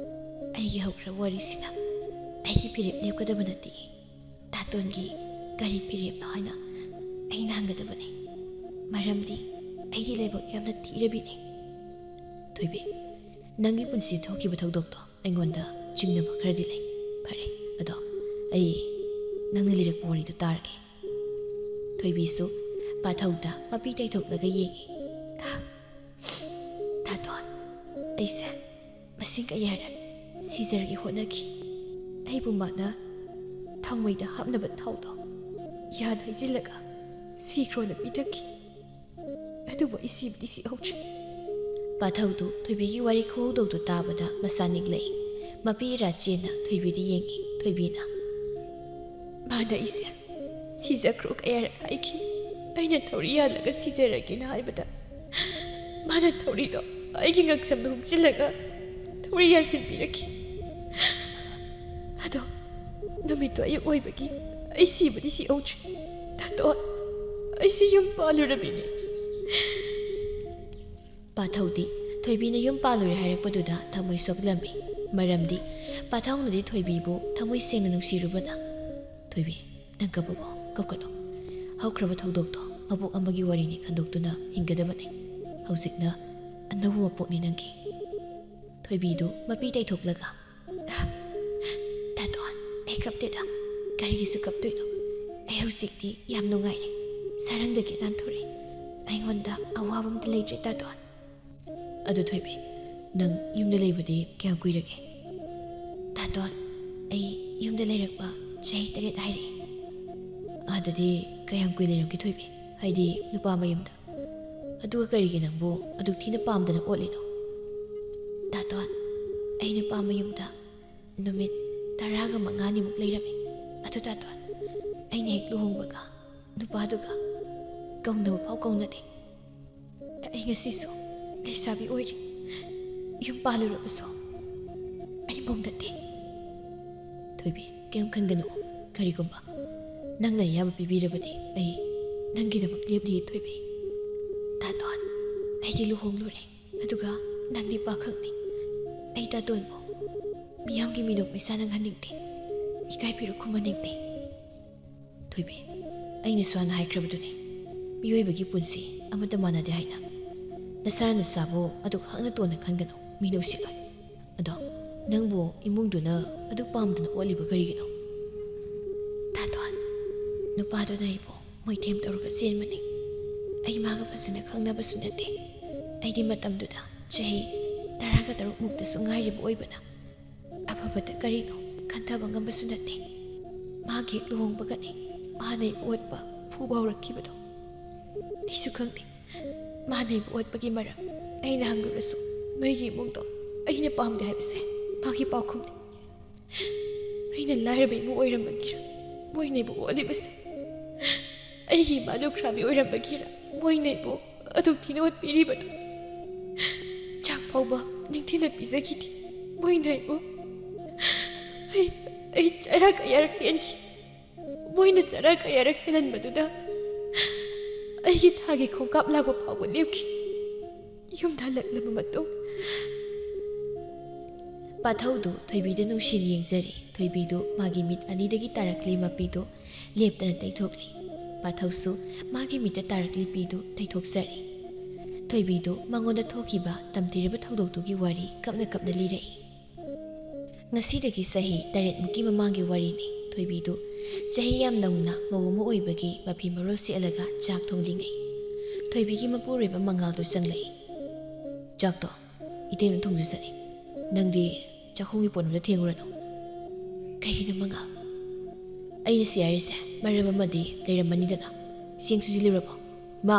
ꯑꯩꯒꯤ ꯍꯧꯈ꯭ꯔꯕ ꯋꯥꯔꯤꯁꯤꯅ ꯑꯩꯒꯤ ꯐꯤꯔꯦꯞ ꯂꯦꯞꯀꯗꯕ ꯅꯠꯇꯦ꯫ ꯇꯥꯇꯣꯟꯒꯤ ꯀꯔꯤ ꯐꯤꯔꯦꯞꯅꯣ ꯍꯥꯏꯅ ꯑꯩꯅ ꯍꯪꯒꯗꯕꯅꯤ꯫ ꯃꯔꯝꯗꯤ ꯑꯩꯗꯤ ꯂꯥꯏꯕꯛ ꯌꯥꯝꯅ ꯊꯤꯔꯕꯤꯅꯤ꯫ ꯊꯣꯏꯕꯤ, ꯅꯪꯒꯤ ꯄꯨꯟꯁꯤ ꯊꯣꯛꯈꯤꯕ ꯊꯧꯗꯣꯛꯇꯣ ꯑꯩꯉꯣꯟꯗ ꯆꯤꯡꯅꯕ ꯈꯔꯗꯤ ꯂꯩ꯫ ꯐꯔꯦ, ꯑꯗꯣ ꯑꯩ ꯅꯪꯅ ꯂꯤꯔꯛꯄ ꯋꯥꯔꯤꯗꯨ ꯇꯥꯔꯒꯦ꯫" ꯊꯣꯏꯕꯤꯁꯨ ꯄꯥꯊꯧꯗ ꯃꯄꯤ ꯇꯩꯊꯣꯛꯂꯒ ꯌꯦꯡꯉꯤ꯫ "ꯇꯥꯇꯣꯟ, ꯑꯩꯁꯦ ꯃꯁꯤꯡ ꯀꯌꯥꯔꯛ ꯁꯤꯖꯔꯒꯦ ꯍꯣꯠꯅꯈꯤ꯫ ꯑꯩꯕꯨ ꯃꯥꯅ ꯊꯃꯣꯏꯗ ꯍꯥꯞꯅꯕ ꯊꯥꯎꯗꯣ ꯌꯥꯗ ꯍꯩꯖꯤꯜꯂꯒ ꯁꯤꯈ꯭ꯔꯣꯅ ꯄꯤꯊꯛꯈꯤ꯫ ꯑꯗꯨꯕꯨ ꯑꯩ ꯁꯤꯕꯗꯤ ꯁꯤꯍꯧꯗ꯭ꯔꯦ꯫ ꯄꯥꯊꯧꯗꯨ ꯊꯣꯏꯕꯤꯒꯤ ꯋꯥꯔꯤ ꯈꯨꯍꯧꯗꯧꯗꯨ ꯇꯥꯕꯗ ꯃꯁꯥ ꯅꯤꯛꯂꯛꯏ꯫ ꯃꯄꯤ ꯏꯔꯥ ꯆꯦꯟꯅ ꯊꯣꯏꯕꯤꯗ ꯌꯦꯡꯉꯤ꯫ ꯊꯣꯏꯕꯤꯅ, "ꯃꯥꯅ ꯑꯩꯁꯦ ꯁꯤꯖꯈ꯭ꯔꯣ ꯀꯌꯥꯔꯛ ꯍꯥꯏꯈꯤ꯫ ꯑꯩꯅ ꯊꯧꯔꯤ ꯌꯥꯜꯂꯒ ꯁꯤꯖꯔꯒꯦꯅ ꯍꯥꯏꯕꯗ ꯃꯥꯅ ꯊꯧꯔꯤꯗꯣ ꯑꯩꯒꯤ ꯉꯛꯁꯝꯗ ꯍꯨꯛꯆꯤꯜꯂꯒ ꯊꯧꯔꯤ ꯌꯥꯟꯁꯤꯟꯕꯤꯔꯛꯈꯤ꯫ ꯑꯗꯣ ꯅꯨꯃꯤꯠꯇꯣ ꯑꯌꯨꯛ ꯑꯣꯏꯕꯒꯤ ꯑꯩ ꯁꯤꯕꯗꯤ ꯁꯤꯍꯧꯗ꯭ꯔꯦ꯫ ꯇꯥꯇꯣꯟ, ꯑꯩꯁꯤ ꯌꯨꯝ ꯄꯥꯜꯂꯨꯔꯕꯤꯅꯤ꯫" ꯄꯥꯊꯧꯗꯤ ꯊꯣꯏꯕꯤꯅ ꯌꯨꯝ ꯄꯥꯜꯂꯨꯔꯦ ꯍꯥꯏꯔꯛꯄꯗꯨꯗ ꯊꯃꯣꯏ ꯁꯣꯛꯂꯝꯃꯤ꯫ ꯃꯔꯝꯗꯤ ꯄꯥꯊꯧꯅꯗꯤ ꯊꯣꯏꯕꯤꯕꯨ ꯊꯃꯣꯏ ꯁꯦꯡꯅ ꯅꯨꯡꯁꯤꯔꯨꯕꯅ꯫ "ꯊꯣꯏꯕꯤ, ꯅꯪ ꯀꯞꯄꯕꯣ? ꯀꯞꯀꯅꯨ꯫ ꯍꯧꯈ꯭ꯔꯕ ꯊꯧꯗꯣꯛꯇꯣ ꯃꯄꯣꯛ ꯑꯃꯒꯤ ꯋꯥꯔꯤꯅꯤ ꯈꯟꯗꯣꯛꯇꯨꯅ ꯍꯤꯡꯒꯗꯕꯅꯤ꯫ ꯍꯧꯖꯤꯛꯅ ꯑꯅꯧꯕ ꯃꯄꯣꯛꯅꯤ ꯅꯪꯒꯤ꯫" ꯊꯣꯏꯕꯤꯗꯨ ꯃꯄꯤ ꯇꯩꯊꯣꯛꯂꯒ, "ꯇꯥꯇꯣꯟ, ꯑꯩ ꯀꯞꯇꯦꯗ꯫ ꯀꯔꯤꯒꯤꯁꯨ ꯀꯞꯇꯣꯏꯅꯣ? ꯑꯩ ꯍꯧꯖꯤꯛꯇꯤ ꯌꯥꯝ ꯅꯨꯡꯉꯥꯏꯔꯦ꯫ ꯁꯔꯪꯗꯒꯤ ꯅꯥꯟꯊꯣꯔꯛꯑꯦ꯫ ꯑꯩꯉꯣꯟꯗ ꯑꯋꯥꯕ ꯑꯝꯇ ꯂꯩꯇ꯭ꯔꯦ ꯇꯥꯇꯣꯟ꯫" "ꯑꯗꯨ ꯊꯣꯏꯕꯤ, ꯅꯪ ꯌꯨꯝꯗ ꯂꯩꯕꯗꯤ ꯀꯌꯥꯝ ꯀꯨꯏꯔꯒꯦ?" "ꯇꯥꯇꯣꯟ, ꯑꯩ ꯌꯨꯝꯗ ꯂꯩꯔꯛꯄ ꯆꯍꯤ ꯇꯔꯦꯠ ꯍꯥꯏꯔꯛꯑꯦ꯫" "ꯑꯗꯨꯗꯤ ꯀꯌꯥꯝ ꯀꯨꯏ ꯂꯩꯔꯝꯒꯦ ꯊꯣꯏꯕꯤ? ꯍꯥꯏꯗꯤ ꯅꯨꯄꯥ ꯃꯌꯨꯝꯗ? ꯑꯗꯨꯒ ꯀꯔꯤꯒꯤ ꯅꯪꯕꯨ ꯑꯗꯨꯛ ꯊꯤꯅ ꯄꯥꯝꯗꯅ ꯑꯣꯠꯂꯤꯅꯣ?" "ꯇꯥꯇꯣꯟ, ꯑꯩ ꯅꯨꯄꯥ ꯃꯌꯨꯝꯗ ꯅꯨꯃꯤꯠ ꯇꯔꯥꯒ ꯃꯉꯥꯅꯤꯃꯨꯛ ꯂꯩꯔꯝꯃꯤ꯫ ꯑꯗꯨ ꯇꯥꯇꯣꯟ, ꯑꯩꯅ ꯍꯦꯛ ꯂꯨꯍꯣꯡꯕꯒ ꯅꯨꯄꯥꯗꯨꯒ ꯀꯧꯅꯕ ꯐꯥꯎ ꯀꯧꯅꯗꯦ꯫ ꯑꯩ ꯉꯁꯤꯁꯨ ꯂꯩꯁꯥꯕꯤ ꯑꯣꯏꯔꯤ꯫ ꯌꯨꯝ ꯄꯥꯜꯂꯨꯔꯕꯁꯨ ꯑꯩ ꯃꯧ ꯅꯠꯇꯦ꯫" "ꯊꯣꯏꯕꯤ, ꯀꯩꯝ ꯈꯟꯒꯅꯨ꯫ ꯀꯔꯤꯒꯨꯝꯕ ꯅꯪꯅ ꯑꯌꯥꯕ ꯄꯤꯕꯤꯔꯕꯗꯤ ꯑꯩ ꯅꯪꯒꯤꯗꯃꯛ ꯂꯦꯞꯂꯤꯌꯦ ꯊꯣꯏꯕꯤ꯫" "ꯇꯥꯇꯣꯟ, ꯑꯩꯗꯤ ꯂꯨꯍꯣꯡꯂꯨꯔꯦ꯫ ꯑꯗꯨꯒ ꯅꯪꯗꯤ ꯄꯥꯈꯪꯅꯤ꯫ ꯑꯩ ꯇꯥꯇꯣꯟꯕꯨ ꯃꯤꯌꯥꯝꯒꯤ ꯃꯤꯅꯣꯛ ꯃꯩꯁꯥ ꯅꯪꯍꯟꯅꯤꯡꯗꯦ꯫ ꯏꯀꯥꯏ ꯐꯤꯔꯨꯛ ꯈꯨꯝꯍꯟꯅꯤꯡꯗꯦ꯫" "ꯊꯣꯏꯕꯤ, ꯑꯩꯅꯁꯨ ꯍꯥꯟꯅ ꯍꯥꯏꯈ꯭ꯔꯕꯗꯨꯅꯤ, ꯃꯤꯑꯣꯏꯕꯒꯤ ꯄꯨꯟꯁꯤ ꯑꯃꯠꯇ ꯃꯥꯟꯅꯗꯦ ꯍꯥꯏꯅ꯫ ꯅꯁꯥꯅ ꯅꯁꯥꯕꯨ ꯑꯗꯨꯛ ꯍꯛꯅ ꯇꯣꯟꯅ ꯈꯟꯒꯅꯨ, ꯃꯤꯅ ꯎꯁꯤꯠꯂꯣꯏ꯫ ꯑꯗꯣ ꯅꯪꯕꯨ ꯏꯃꯨꯡꯗꯨꯅ ꯑꯗꯨꯛ ꯄꯥꯝꯗꯅ ꯑꯣꯠꯂꯤꯕ ꯀꯔꯤꯒꯤꯅꯣ?" "ꯇꯥꯇꯣꯟ, ꯅꯨꯄꯥꯗꯨꯅ ꯑꯩꯕꯨ ꯃꯣꯏꯊꯦꯝ ꯇꯧꯔꯒ ꯆꯦꯟꯕꯅꯤ꯫ ꯑꯩ ꯃꯥꯒ ꯐꯖꯅ ꯈꯪꯅꯕꯁꯨ ꯅꯠꯇꯦ꯫ ꯑꯩꯗꯤ ꯃꯇꯝꯗꯨꯗ ꯆꯍꯤ ꯇꯔꯥꯒ ꯇꯔꯨꯛ ꯃꯨꯛꯇꯁꯨ ꯉꯥꯏꯔꯤꯕ ꯑꯣꯏꯕꯅ ꯑꯐꯕꯗ ꯀꯔꯤꯅꯣ ꯈꯟꯊꯕ ꯉꯝꯕꯁꯨ ꯅꯠꯇꯦ꯫ ꯃꯍꯥꯛ ꯍꯦꯛ ꯂꯨꯍꯣꯡꯕꯒꯅꯤ ꯃꯥꯅ ꯑꯩꯕꯨ ꯑꯣꯠꯄ ꯐꯨꯕ ꯍꯧꯔꯛꯈꯤꯕꯗꯣ꯫ ꯑꯩꯁꯨ ꯈꯪꯗꯦ, ꯃꯥꯅ ꯑꯩꯕꯨ ꯑꯣꯠꯄꯒꯤ ꯃꯔꯝ ꯑꯩꯅ ꯍꯪꯂꯨꯔꯁꯨ ꯅꯣꯏꯒꯤ ꯏꯃꯨꯡꯗꯣ ꯑꯩꯅ ꯄꯥꯝꯗꯦ ꯍꯥꯏꯕꯁꯦ ꯃꯥꯒꯤ ꯄꯥꯎꯈꯨꯝꯅꯤ꯫ ꯑꯩꯅ ꯂꯥꯏꯔꯕ ꯏꯃꯨꯡ ꯑꯣꯏꯔꯝꯕꯒꯤꯔ ꯃꯣꯏꯅ ꯑꯩꯕꯨ ꯑꯣꯠꯂꯤꯕꯁꯦ? ꯑꯩꯒꯤ ꯏꯃꯥ ꯂꯨꯈ꯭ꯔꯥꯕꯤ ꯑꯣꯏꯔꯝꯕꯒꯤꯔ ꯃꯣꯏꯅ ꯑꯩꯕꯨ ꯑꯗꯨꯛ ꯊꯤꯅ ꯑꯣꯠꯄꯤꯔꯤꯕꯗꯣ? ꯆꯥꯛ ꯐꯥꯎꯕ ꯅꯤꯡꯊꯤꯅ ꯄꯤꯖꯈꯤꯗꯦ ꯃꯣꯏꯅ ꯑꯩꯕꯨ꯫ ꯑꯩ ꯑꯩ ꯆꯔꯥ ꯀꯌꯥꯔꯛ ꯍꯦꯟꯈꯤ꯫ ꯃꯣꯏꯅ ꯆꯔꯥ ꯀꯌꯥꯔꯛ ꯍꯦꯜꯍꯟꯕꯗꯨꯗ ꯑꯩꯒꯤ ꯊꯥꯒꯤ ꯈꯣꯡꯀꯥꯞ ꯂꯥꯛꯄ ꯐꯥꯎꯕ ꯂꯦꯞꯈꯤ꯫ ꯌꯨꯝꯗ ꯍꯜꯂꯛꯂꯕ ꯃꯇꯨꯡ ꯄꯥꯊꯧꯗꯨ ꯊꯣꯏꯕꯤꯗ ꯅꯨꯡꯁꯤꯅ ꯌꯦꯡꯖꯔꯦ꯫ ꯊꯣꯏꯕꯤꯗꯨ ꯃꯥꯒꯤ ꯃꯤꯠ ꯑꯅꯤꯗꯒꯤ ꯇꯥꯔꯛꯂꯤ ꯃꯄꯤꯗꯨ ꯂꯦꯞꯇꯅ ꯇꯩꯊꯣꯛꯂꯤ꯫ ꯄꯥꯊꯧꯁꯨ ꯃꯥꯒꯤ ꯃꯤꯠꯇ ꯇꯥꯔꯛꯂꯤ ꯄꯤꯗꯨ ꯇꯩꯊꯣꯛꯆꯔꯦ꯫ ꯊꯣꯏꯕꯤꯗꯨ ꯃꯉꯣꯟꯗ ꯊꯣꯛꯈꯤꯕ ꯇꯝꯊꯤꯔꯕ ꯊꯧꯗꯣꯛꯇꯨꯒꯤ ꯋꯥꯔꯤ ꯀꯞꯅ ꯀꯞꯅ ꯂꯤꯔꯛꯏ꯫ ꯉꯁꯤꯗꯒꯤ ꯆꯍꯤ ꯇꯔꯦꯠꯃꯨꯛꯀꯤ ꯃꯃꯥꯡꯒꯤ ꯋꯥꯔꯤꯅꯤ꯫ ꯊꯣꯏꯕꯤꯗꯨ ꯆꯍꯤ ꯌꯥꯝ ꯅꯧꯅ ꯃꯧ ꯑꯃ ꯑꯣꯏꯕꯒꯤ ꯃꯐꯤ ꯃꯔꯣꯜ ꯁꯦꯠꯂꯒ ꯆꯥꯛ ꯊꯣꯡꯂꯤꯉꯩ ꯊꯣꯏꯕꯤꯒꯤ ꯃꯄꯨꯔꯣꯏꯕ ꯃꯉꯥꯜꯗꯨ ꯆꯪꯂꯛꯏ꯫ "ꯆꯥꯛꯇꯣ ꯏꯇꯩꯅ ꯊꯣꯡꯖꯁꯅꯤ, ꯅꯪꯗꯤ ꯆꯥꯛꯈꯨꯝꯒꯤ ꯄꯣꯠ ꯑꯝꯇ ꯊꯦꯡꯉꯨꯔꯅꯨ꯫" "ꯀꯩꯒꯤꯅꯣ ꯃꯉꯥꯜ?" "ꯑꯩꯅ ꯁꯤ ꯍꯥꯏꯔꯤꯁꯦ ꯃꯔꯝ ꯑꯃꯗꯤ ꯂꯩꯔꯝꯃꯅꯤꯗꯅ꯫ ꯆꯦꯡ ꯁꯨꯖꯤꯜꯂꯨꯔꯕꯣ?" "ꯃꯥ,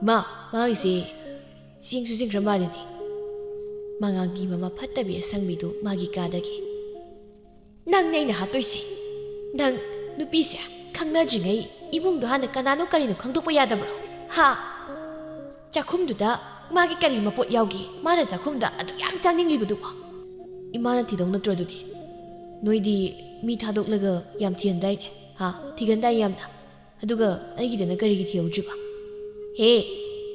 ꯃꯥ, ꯃꯥꯒꯤꯁꯦ ꯆꯦꯡ ꯁꯨꯖꯤꯟꯈ꯭ꯔ ꯃꯥꯜꯂꯤꯅꯦ꯫" ꯃꯉꯥꯜꯒꯤ ꯃꯃꯥ ꯐꯠꯇꯕꯤ ꯑꯁꯪꯕꯤꯗꯨ ꯃꯥꯒꯤ ꯀꯥꯗꯒꯤ, "ꯅꯪꯅꯦ ꯑꯩꯅ ꯍꯥꯠꯇꯣꯏꯁꯦ꯫ ꯅꯪ ꯅꯨꯄꯤꯁꯦ ꯈꯪꯅꯗ꯭ꯔꯤꯉꯩ ꯏꯃꯨꯡꯗꯣ ꯍꯥꯟꯅ ꯀꯅꯥꯅꯣ ꯀꯔꯤꯅꯣ ꯈꯪꯗꯣꯛꯄ ꯌꯥꯗꯕ꯭ꯔꯣ? ꯍꯥ? ꯆꯥꯛꯈꯨꯝꯗꯨꯗ ꯃꯥꯒꯤ ꯀꯔꯤ ꯃꯄꯣꯠ ꯌꯥꯎꯒꯦ? ꯃꯥꯅ ꯆꯥꯛꯈꯨꯝꯗ ꯑꯗꯨꯛ ꯌꯥꯝ ꯆꯪꯅꯤꯡꯂꯤꯕꯗꯨꯕꯣ?" "ꯏꯃꯥꯅ ꯊꯤꯗꯧ ꯅꯠꯇ꯭ꯔꯣ ꯑꯗꯨꯗꯤ? ꯅꯣꯏꯗꯤ ꯃꯤ ꯊꯥꯗꯣꯛꯂꯒ ꯌꯥꯝ ꯊꯤꯍꯟꯗꯥꯏꯅꯦ? ꯍꯥ? ꯊꯤꯒꯟꯗꯥꯏ ꯌꯥꯝꯅ꯫ ꯑꯗꯨꯒ ꯑꯩꯒꯤꯗꯅ ꯀꯔꯤꯒꯤ ꯊꯤꯍꯧꯗ꯭ꯔꯤꯕ?" "ꯍꯦ,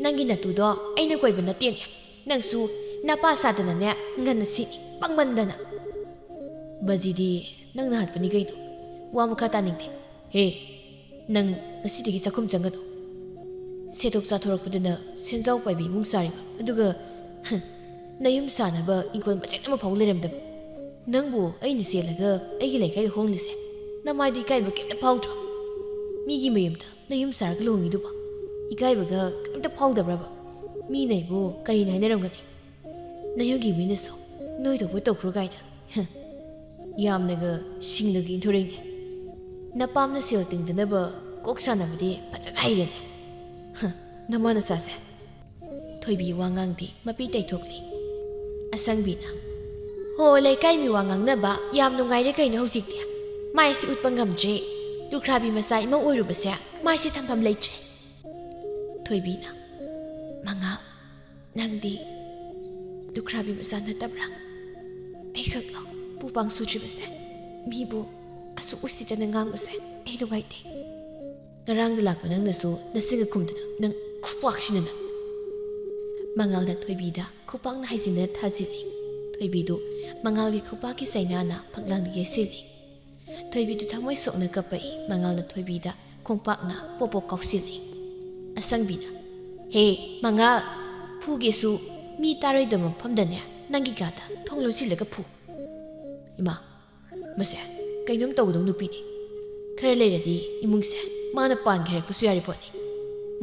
ꯅꯪꯒꯤ ꯅꯇꯨꯗꯣ ꯑꯩꯅ ꯀꯣꯏꯕ ꯅꯠꯇꯦꯅꯦ꯫ ꯅꯪꯁꯨ ꯅꯄꯥ ꯁꯥꯗꯅꯅꯦ ꯉꯟꯅ ꯁꯤꯅꯤ, ꯄꯪꯃꯟꯗꯅ꯫" "ꯕꯖꯤꯗꯤ ꯅꯪꯅ ꯍꯥꯠꯄꯅꯤ ꯀꯩꯅꯣ꯫ ꯋꯥ ꯃꯈꯥ ꯇꯥꯅꯤꯡꯗꯦ꯫ ꯍꯦ, ꯅꯪ ꯉꯁꯤꯗꯒꯤ ꯆꯥꯛꯈꯨꯝ ꯆꯪꯒꯅꯨ꯫ ꯁꯦꯠꯊꯣꯛ ꯆꯥꯊꯣꯔꯛꯄꯗꯅ ꯁꯦꯟꯖꯥꯎ ꯄꯥꯏꯕꯤ ꯏꯃꯨꯡ ꯁꯥꯔꯤꯕ, ꯑꯗꯨꯒ, ꯍ, ꯅꯌꯨꯝ ꯁꯥꯅꯕ ꯏꯪꯈꯣꯜ ꯃꯆꯦꯠ ꯑꯃ ꯐꯥꯎ ꯂꯩꯔꯝꯗꯕ꯫ ꯅꯪꯕꯨ ꯑꯩꯅ ꯆꯦꯜꯂꯒ ꯑꯩꯒꯤ ꯂꯩꯀꯥꯏꯗ ꯍꯣꯡꯂꯤꯁꯦ ꯅꯃꯥꯏꯗ ꯏꯀꯥꯏꯕ ꯀꯩꯝꯇ ꯐꯥꯎꯗ꯭ꯔꯣ? ꯃꯤꯒꯤ ꯃꯌꯨꯝꯗ ꯅꯌꯨꯝ ꯁꯥꯔꯒ ꯂꯨꯍꯣꯡꯉꯤꯗꯨꯕꯣ ꯏꯀꯥꯏꯕꯒ ꯀꯩꯝꯇ ꯐꯥꯎꯗꯕ꯭ꯔꯕ? ꯃꯤꯅ ꯑꯩꯕꯨ ꯀꯔꯤꯅ ꯍꯥꯏꯅꯔꯝꯒꯅꯤ? ꯅꯌꯨꯝꯒꯤ ꯃꯤꯅꯁꯨ ꯅꯣꯏ ꯊꯣꯛꯄ ꯇꯧꯈ꯭ꯔꯣ ꯀꯥꯏꯅ, ꯍ, ꯌꯥꯝꯅꯒ ꯁꯤꯡꯅꯒ ꯏꯟꯊꯣꯔꯛꯏꯅꯦ꯫ ꯅꯄꯥꯝꯅ ꯁꯦꯜ ꯇꯤꯡꯗꯅꯕ ꯀꯣꯛ ꯁꯥꯟꯅꯕꯗꯤ ꯐꯖꯅ ꯍꯩꯔꯦꯅꯦ꯫ ꯍ, ꯅꯃꯥ ꯅꯆꯥꯁꯦ꯫ ꯊꯣꯏꯕꯤ ꯋꯥ ꯉꯥꯡꯗꯦ, ꯃꯄꯤ ꯇꯩꯊꯣꯛꯂꯤ꯫ ꯑꯁꯪꯕꯤꯅ, "ꯍꯣ, ꯂꯩꯀꯥꯏ ꯃꯤ ꯋꯥ ꯉꯥꯡꯅꯕ ꯌꯥꯝ ꯅꯨꯡꯉꯥꯏꯔꯦ ꯀꯩꯅꯣ ꯍꯧꯖꯤꯛꯇꯤ꯫ ꯃꯥꯏꯁꯤ ꯎꯠꯄ ꯉꯝꯗ꯭ꯔꯦ꯫ ꯂꯨꯈ꯭ꯔꯥꯕꯤ ꯃꯆꯥ ꯏꯃꯧ ꯑꯣꯏꯔꯨꯕꯁꯦ ꯃꯥꯏꯁꯤ ꯊꯝꯐꯝ ꯂꯩꯇ꯭ꯔꯦ꯫" ꯊꯣꯏꯕꯤꯅ, "ꯃꯉꯥꯜ, ꯅꯪꯗꯤ ꯂꯨꯈ꯭ꯔꯥꯕꯤ ꯃꯆꯥ ꯅꯠꯇꯕ꯭ꯔꯥ? ꯑꯩꯈꯛꯂꯣ ꯄꯨ ꯄꯥꯡ ꯁꯨꯗ꯭ꯔꯤꯕꯁꯦ? ꯃꯤꯕꯨ ꯑꯁꯨꯛ ꯎꯁꯤꯠꯇꯅ ꯉꯥꯡꯕꯁꯦ ꯑꯩ ꯅꯨꯡꯉꯥꯏꯇꯦ꯫ ꯉꯔꯥꯡꯗ ꯂꯥꯛꯄ ꯅꯪꯅꯁꯨ ꯅꯆꯤꯟꯒ ꯈꯨꯝꯗꯅ ꯅꯪ ꯈꯨꯄꯥꯛꯁꯤꯅ ꯅꯪ꯫" ꯃꯉꯥꯜꯅ ꯊꯣꯏꯕꯤꯗ ꯈꯨꯄꯥꯛꯅ ꯍꯥꯏꯖꯤꯟꯗꯅ ꯊꯥꯖꯤꯜꯂꯤ꯫ ꯊꯣꯏꯕꯤꯗꯨ ꯃꯉꯥꯜꯒꯤ ꯈꯨꯄꯥꯛꯀꯤ ꯆꯩꯅꯥꯅ ꯐꯛꯂꯥꯡꯗ ꯌꯩꯁꯤꯜꯂꯤ꯫ ꯊꯣꯏꯕꯤꯗꯨ ꯊꯃꯣꯏ ꯁꯣꯛꯅ ꯀꯞꯄꯛꯏ꯫ ꯃꯉꯥꯜꯅ ꯊꯣꯏꯕꯤꯗ ꯈꯣꯡꯄꯥꯛꯅ ꯄꯣꯞ ꯄꯣꯞ ꯀꯥꯎꯁꯤꯜꯂꯤ꯫ ꯑꯁꯪꯕꯤꯅ, "ꯍꯦ, ꯃꯉꯥꯜ, ꯐꯨꯒꯦꯁꯨ ꯃꯤ ꯇꯥꯔꯣꯏꯗꯕ ꯃꯐꯝꯗꯅꯦ ꯅꯪꯒꯤ ꯀꯥꯗ ꯊꯣꯡ ꯂꯣꯟꯁꯤꯜꯂꯒ ꯐꯨ꯫" ꯏꯃꯥ, ꯃꯁꯦ ꯀꯩꯅꯣꯝ ꯇꯧꯒꯗꯧ ꯅꯨꯄꯤꯅꯤ꯫ ꯈꯔ ꯂꯩꯔꯗꯤ ꯏꯃꯨꯡꯁꯦ ꯃꯥꯅ ꯄꯥꯟꯒꯦ ꯍꯥꯏꯔꯛꯄꯁꯨ ꯌꯥꯔꯤ ꯄꯣꯠꯅꯤ꯫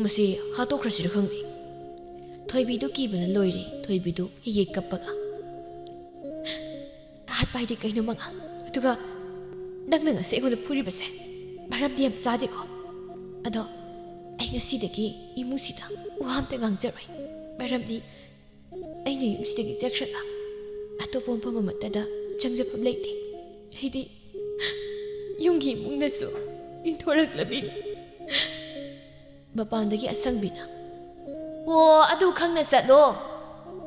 ꯃꯁꯤ ꯍꯥꯠꯇꯣꯛꯈ꯭ꯔꯁꯤꯔ ꯈꯪꯗꯦ꯫ ꯊꯣꯏꯕꯤꯗꯨ ꯀꯤꯕꯅ ꯂꯣꯏꯔꯦ꯫ ꯊꯣꯏꯕꯤꯗꯨ ꯍꯤꯒꯦ ꯀꯞꯄꯒ, "ꯍꯥꯠꯄ ꯍꯥꯏꯗꯤ ꯀꯩꯅꯣ ꯃꯉꯥꯜ? ꯑꯗꯨꯒ ꯅꯪꯅ ꯉꯁꯤ ꯑꯩꯉꯣꯟꯗ ꯐꯨꯔꯤꯕꯁꯦ ꯃꯔꯝꯗꯤ ꯌꯥꯝ ꯆꯥꯗꯦꯀꯣ꯫ ꯑꯗꯣ ꯑꯩ ꯉꯁꯤꯗꯒꯤ ꯏꯃꯨꯡꯁꯤꯗ ꯋꯥ ꯑꯝꯇ ꯉꯥꯡꯖꯔꯣꯏ꯫ ꯃꯔꯝꯗꯤ ꯑꯩꯅ ꯌꯨꯝꯁꯤꯗꯒꯤ ꯆꯠꯈ꯭ꯔꯒ ꯑꯇꯣꯞꯄ ꯃꯐꯝ ꯑꯃꯠꯇꯗ ꯆꯪꯖꯐꯝ ꯂꯩꯇꯦ꯫ ꯑꯩꯗꯤ ꯌꯨꯝꯒꯤ ꯏꯃꯨꯡꯅꯁꯨ ꯏꯟꯊꯣꯔꯛꯂꯕꯤꯅꯤ꯫" ꯃꯄꯥꯟꯗꯒꯤ ꯑꯁꯪꯕꯤꯅ, "ꯑꯣ, ꯑꯗꯨ ꯈꯪꯅ ꯆꯠꯂꯣ꯫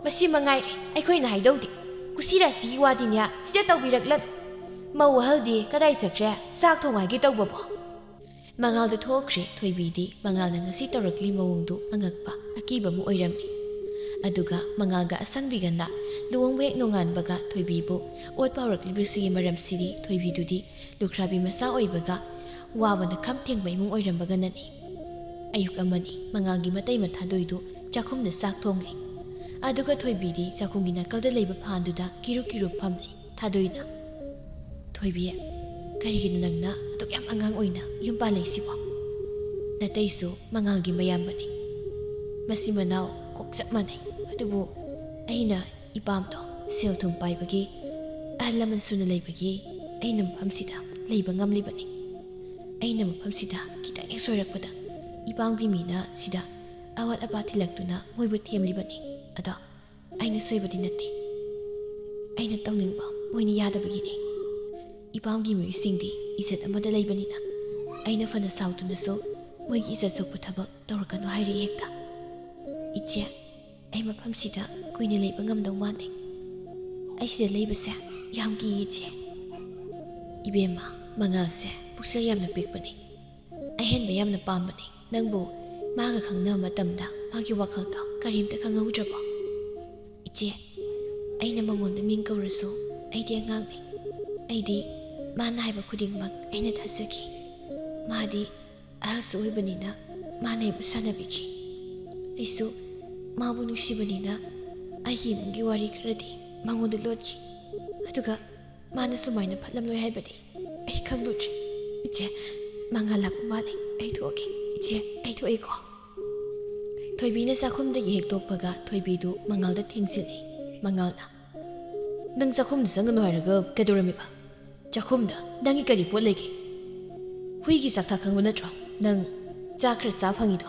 ꯃꯁꯤ ꯃꯉꯥꯏꯔꯦ ꯑꯩꯈꯣꯏꯅ ꯍꯥꯏꯗꯧꯗꯤ꯫ ꯀꯨꯁꯤ ꯔꯥꯁꯤꯒꯤ ꯋꯥꯗꯤꯅꯦ ꯁꯤꯗ ꯇꯧꯕꯤꯔꯛꯂꯅꯨ꯫ ꯃꯧ ꯑꯍꯜꯗꯤ ꯀꯗꯥꯏ ꯆꯠꯈ꯭ꯔꯦ? ꯆꯥꯛ ꯊꯣꯡ ꯍꯥꯏꯒꯦ ꯇꯧꯕꯕꯣ?" ꯃꯉꯥꯜꯗꯨ ꯊꯣꯛꯈ꯭ꯔꯦ꯫ ꯊꯣꯏꯕꯤꯗꯤ ꯃꯉꯥꯜꯅ ꯉꯁꯤ ꯇꯧꯔꯛꯂꯤ ꯃꯑꯣꯡꯗꯨ ꯑꯉꯛꯄ, ꯑꯀꯤꯕ ꯑꯃ ꯑꯣꯏꯔꯝꯃꯤ꯫ ꯑꯗꯨꯒ ꯃꯉꯥꯜꯒ ꯑꯁꯪꯕꯤꯒꯅ ꯂꯨꯍꯣꯡꯕ ꯍꯦꯛ ꯅꯣꯡꯉꯥꯟꯕꯒ ꯊꯣꯏꯕꯤꯕꯨ ꯑꯣꯠ ꯄꯥꯎꯔꯛꯂꯤꯕꯁꯤꯒꯤ ꯃꯔꯝꯁꯤꯗꯤ ꯊꯣꯏꯕꯤꯗꯨꯗꯤ ꯂꯨꯈ꯭ꯔꯥꯕꯤ ꯃꯆꯥ ꯑꯣꯏꯕꯒ ꯋꯥꯕꯅ ꯈꯝ ꯊꯦꯡꯕ ꯏꯃꯨꯡ ꯑꯣꯏꯔꯝꯕꯒꯅꯅꯤ꯫ ꯑꯌꯨꯛ ꯑꯃꯅꯤ, ꯃꯉꯥꯜꯒꯤ ꯃꯇꯩ ꯃꯊꯥꯗꯣꯏꯗꯨ ꯆꯥꯛꯈꯨꯝꯗ ꯆꯥꯛ ꯊꯣꯡꯂꯤ꯫ ꯑꯗꯨꯒ ꯊꯣꯏꯕꯤꯗꯤ ꯆꯥꯛꯈꯨꯝꯒꯤ ꯅꯥꯀꯜꯗ ꯂꯩꯕ ꯐꯥꯟꯗꯨꯗ ꯀꯤꯔꯨ ꯀꯤꯔꯨ ꯐꯝꯂꯤ꯫ ꯊꯥꯗꯣꯏꯅ, "ꯊꯣꯏꯕꯤ, ꯀꯔꯤꯒꯤꯅꯣ ꯅꯪꯅ ꯑꯗꯨꯛ ꯌꯥꯝ ꯑꯉꯥꯡ ꯑꯣꯏꯅ ꯌꯨꯝ ꯄꯥꯜꯂꯛꯏꯁꯤꯕꯣ? ꯅꯇꯩꯁꯨ ꯃꯉꯥꯜꯒꯤ ꯃꯌꯥꯝꯕꯅꯤ꯫ ꯃꯆꯤꯟ ꯃꯅꯥꯎ ꯀꯣꯛ ꯆꯞ ꯃꯥꯟꯅꯩ꯫ ꯑꯗꯨꯕꯨ ꯑꯩꯅ ꯏꯄꯥꯝꯗꯣ ꯁꯦꯜ ꯊꯨꯝ ꯄꯥꯏꯕꯒꯤ ꯑꯍꯜ ꯂꯃꯟ ꯁꯨꯅ ꯂꯩꯕꯒꯤ ꯑꯩꯅ ꯃꯐꯝꯁꯤꯗ ꯂꯩꯕ ꯉꯝꯂꯤꯕꯅꯤ꯫ ꯑꯩꯅ ꯃꯐꯝꯁꯤꯗ ꯈꯤꯇꯪ ꯍꯦꯛ ꯁꯣꯏꯔꯛꯄꯗ ꯏꯄꯥꯝꯒꯤ ꯃꯤꯅ ꯁꯤꯗ ꯑꯋꯥꯠ ꯑꯄꯥ ꯊꯤꯜꯂꯛꯇꯨꯅ ꯃꯣꯏꯕꯨ ꯊꯦꯝꯂꯤꯕꯅꯤ꯫ ꯑꯗꯣ ꯑꯩꯅ ꯁꯣꯏꯕꯗꯤ ꯅꯠꯇꯦ꯫ ꯑꯩꯅ ꯇꯧꯅꯤꯡꯕ ꯃꯣꯏꯅ ꯌꯥꯗꯕꯒꯤꯅꯤ꯫ ꯏꯄꯥꯝꯒꯤ ꯃꯤꯑꯣꯏꯁꯤꯡꯗꯤ ꯏꯖꯠ ꯑꯃꯗ ꯂꯩꯕꯅꯤꯅ ꯑꯩꯅ ꯐꯅ ꯁꯥꯎꯗꯨꯅꯁꯨ ꯃꯣꯏꯒꯤ ꯏꯖꯠ ꯁꯣꯛꯄ ꯊꯕꯛ ꯇꯧꯔꯛꯀꯅꯨ ꯍꯥꯏꯔꯛꯏ ꯍꯦꯛꯇ꯫ ꯏꯆꯦ, ꯑꯩ ꯃꯐꯝꯁꯤꯗ ꯀꯨꯏꯅ ꯂꯩꯕ ꯉꯝꯗꯧ ꯃꯥꯟꯗꯦ꯫ ꯑꯩ ꯁꯤꯗ ꯂꯩꯕꯁꯦ ꯌꯥꯝ ꯀꯤꯌꯦ ꯏꯆꯦ꯫ ꯏꯕꯦꯝꯃ, ꯃꯉꯥꯜꯁꯦ ꯄꯨꯛꯆꯦꯜ ꯌꯥꯝꯅ ꯄꯤꯛꯄꯅꯤ꯫ ꯑꯍꯦꯟꯕ ꯌꯥꯝꯅ ꯄꯥꯝꯕꯅꯤ꯫ ꯅꯪꯕꯨ ꯃꯥꯒ ꯈꯪꯅꯕ ꯃꯇꯝꯗ ꯃꯥꯒꯤ ꯋꯥꯈꯜꯗꯣ ꯀꯔꯤꯝꯇ ꯈꯪꯍꯧꯗ꯭ꯔꯕꯣ? ꯏꯆꯦ, ꯑꯩꯅ ꯃꯉꯣꯟꯗ ꯃꯤꯡ ꯀꯧꯔꯁꯨ ꯑꯩꯗꯤ ꯑꯉꯥꯡꯅꯤ꯫ ꯑꯩꯗꯤ ꯃꯥꯅ ꯍꯥꯏꯕ ꯈꯨꯗꯤꯡꯃꯛ ꯑꯩꯅ ꯊꯥꯖꯈꯤ꯫ ꯃꯥꯗꯤ ꯑꯍꯜꯁꯨ ꯑꯣꯏꯕꯅꯤꯅ ꯃꯥꯅ ꯑꯩꯕꯨ ꯁꯥꯟꯅꯕꯤꯈꯤ꯫ ꯑꯩꯁꯨ ꯃꯥꯕꯨ ꯅꯨꯡꯁꯤꯕꯅꯤꯅ ꯑꯩꯒꯤ ꯏꯃꯨꯡꯒꯤ ꯋꯥꯔꯤ ꯈꯔꯗꯤ ꯃꯉꯣꯟꯗ ꯂꯣꯠꯈꯤ꯫ ꯑꯗꯨꯒ ꯃꯥꯅ ꯁꯨꯃꯥꯏꯅ ꯐꯠꯂꯝꯂꯣꯏ ꯍꯥꯏꯕꯗꯤ ꯑꯩ ꯈꯪꯂꯨꯗ꯭ꯔꯦ꯫ ꯏꯆꯦ, ꯃꯉꯥꯜ ꯂꯥꯛꯄ ꯃꯥꯜꯂꯦ꯫ ꯑꯩ ꯊꯣꯛꯑꯒꯦ꯫ ꯏꯆꯦ, ꯑꯩ ꯊꯣꯛꯑꯦꯀꯣ꯫ ꯊꯣꯏꯕꯤꯅ ꯆꯥꯛꯈꯨꯝꯗꯒꯤ ꯍꯦꯛ ꯊꯣꯛꯄꯒ ꯊꯣꯏꯕꯤꯗꯨ ꯃꯉꯥꯜꯗ ꯊꯦꯡꯖꯤꯜꯂꯤ꯫ ꯃꯉꯥꯜꯅ, "ꯅꯪ ꯆꯥꯛꯈꯨꯝꯗ ꯆꯪꯒꯅꯨ ꯍꯥꯏꯔꯒ ꯀꯩꯗꯧꯔꯝꯃꯤꯕ? ꯆꯥꯛꯈꯨꯝꯗ ꯅꯪꯒꯤ ꯀꯔꯤ ꯄꯣꯠ ꯂꯩꯒꯦ? ꯍꯨꯏꯒꯤ ꯆꯥꯛꯊꯥ ꯈꯪꯕ ꯅꯠꯇ꯭ꯔꯣ? ꯅꯪ ꯆꯥꯛ ꯈꯔ ꯆꯥ ꯐꯪꯉꯤꯗꯣ꯫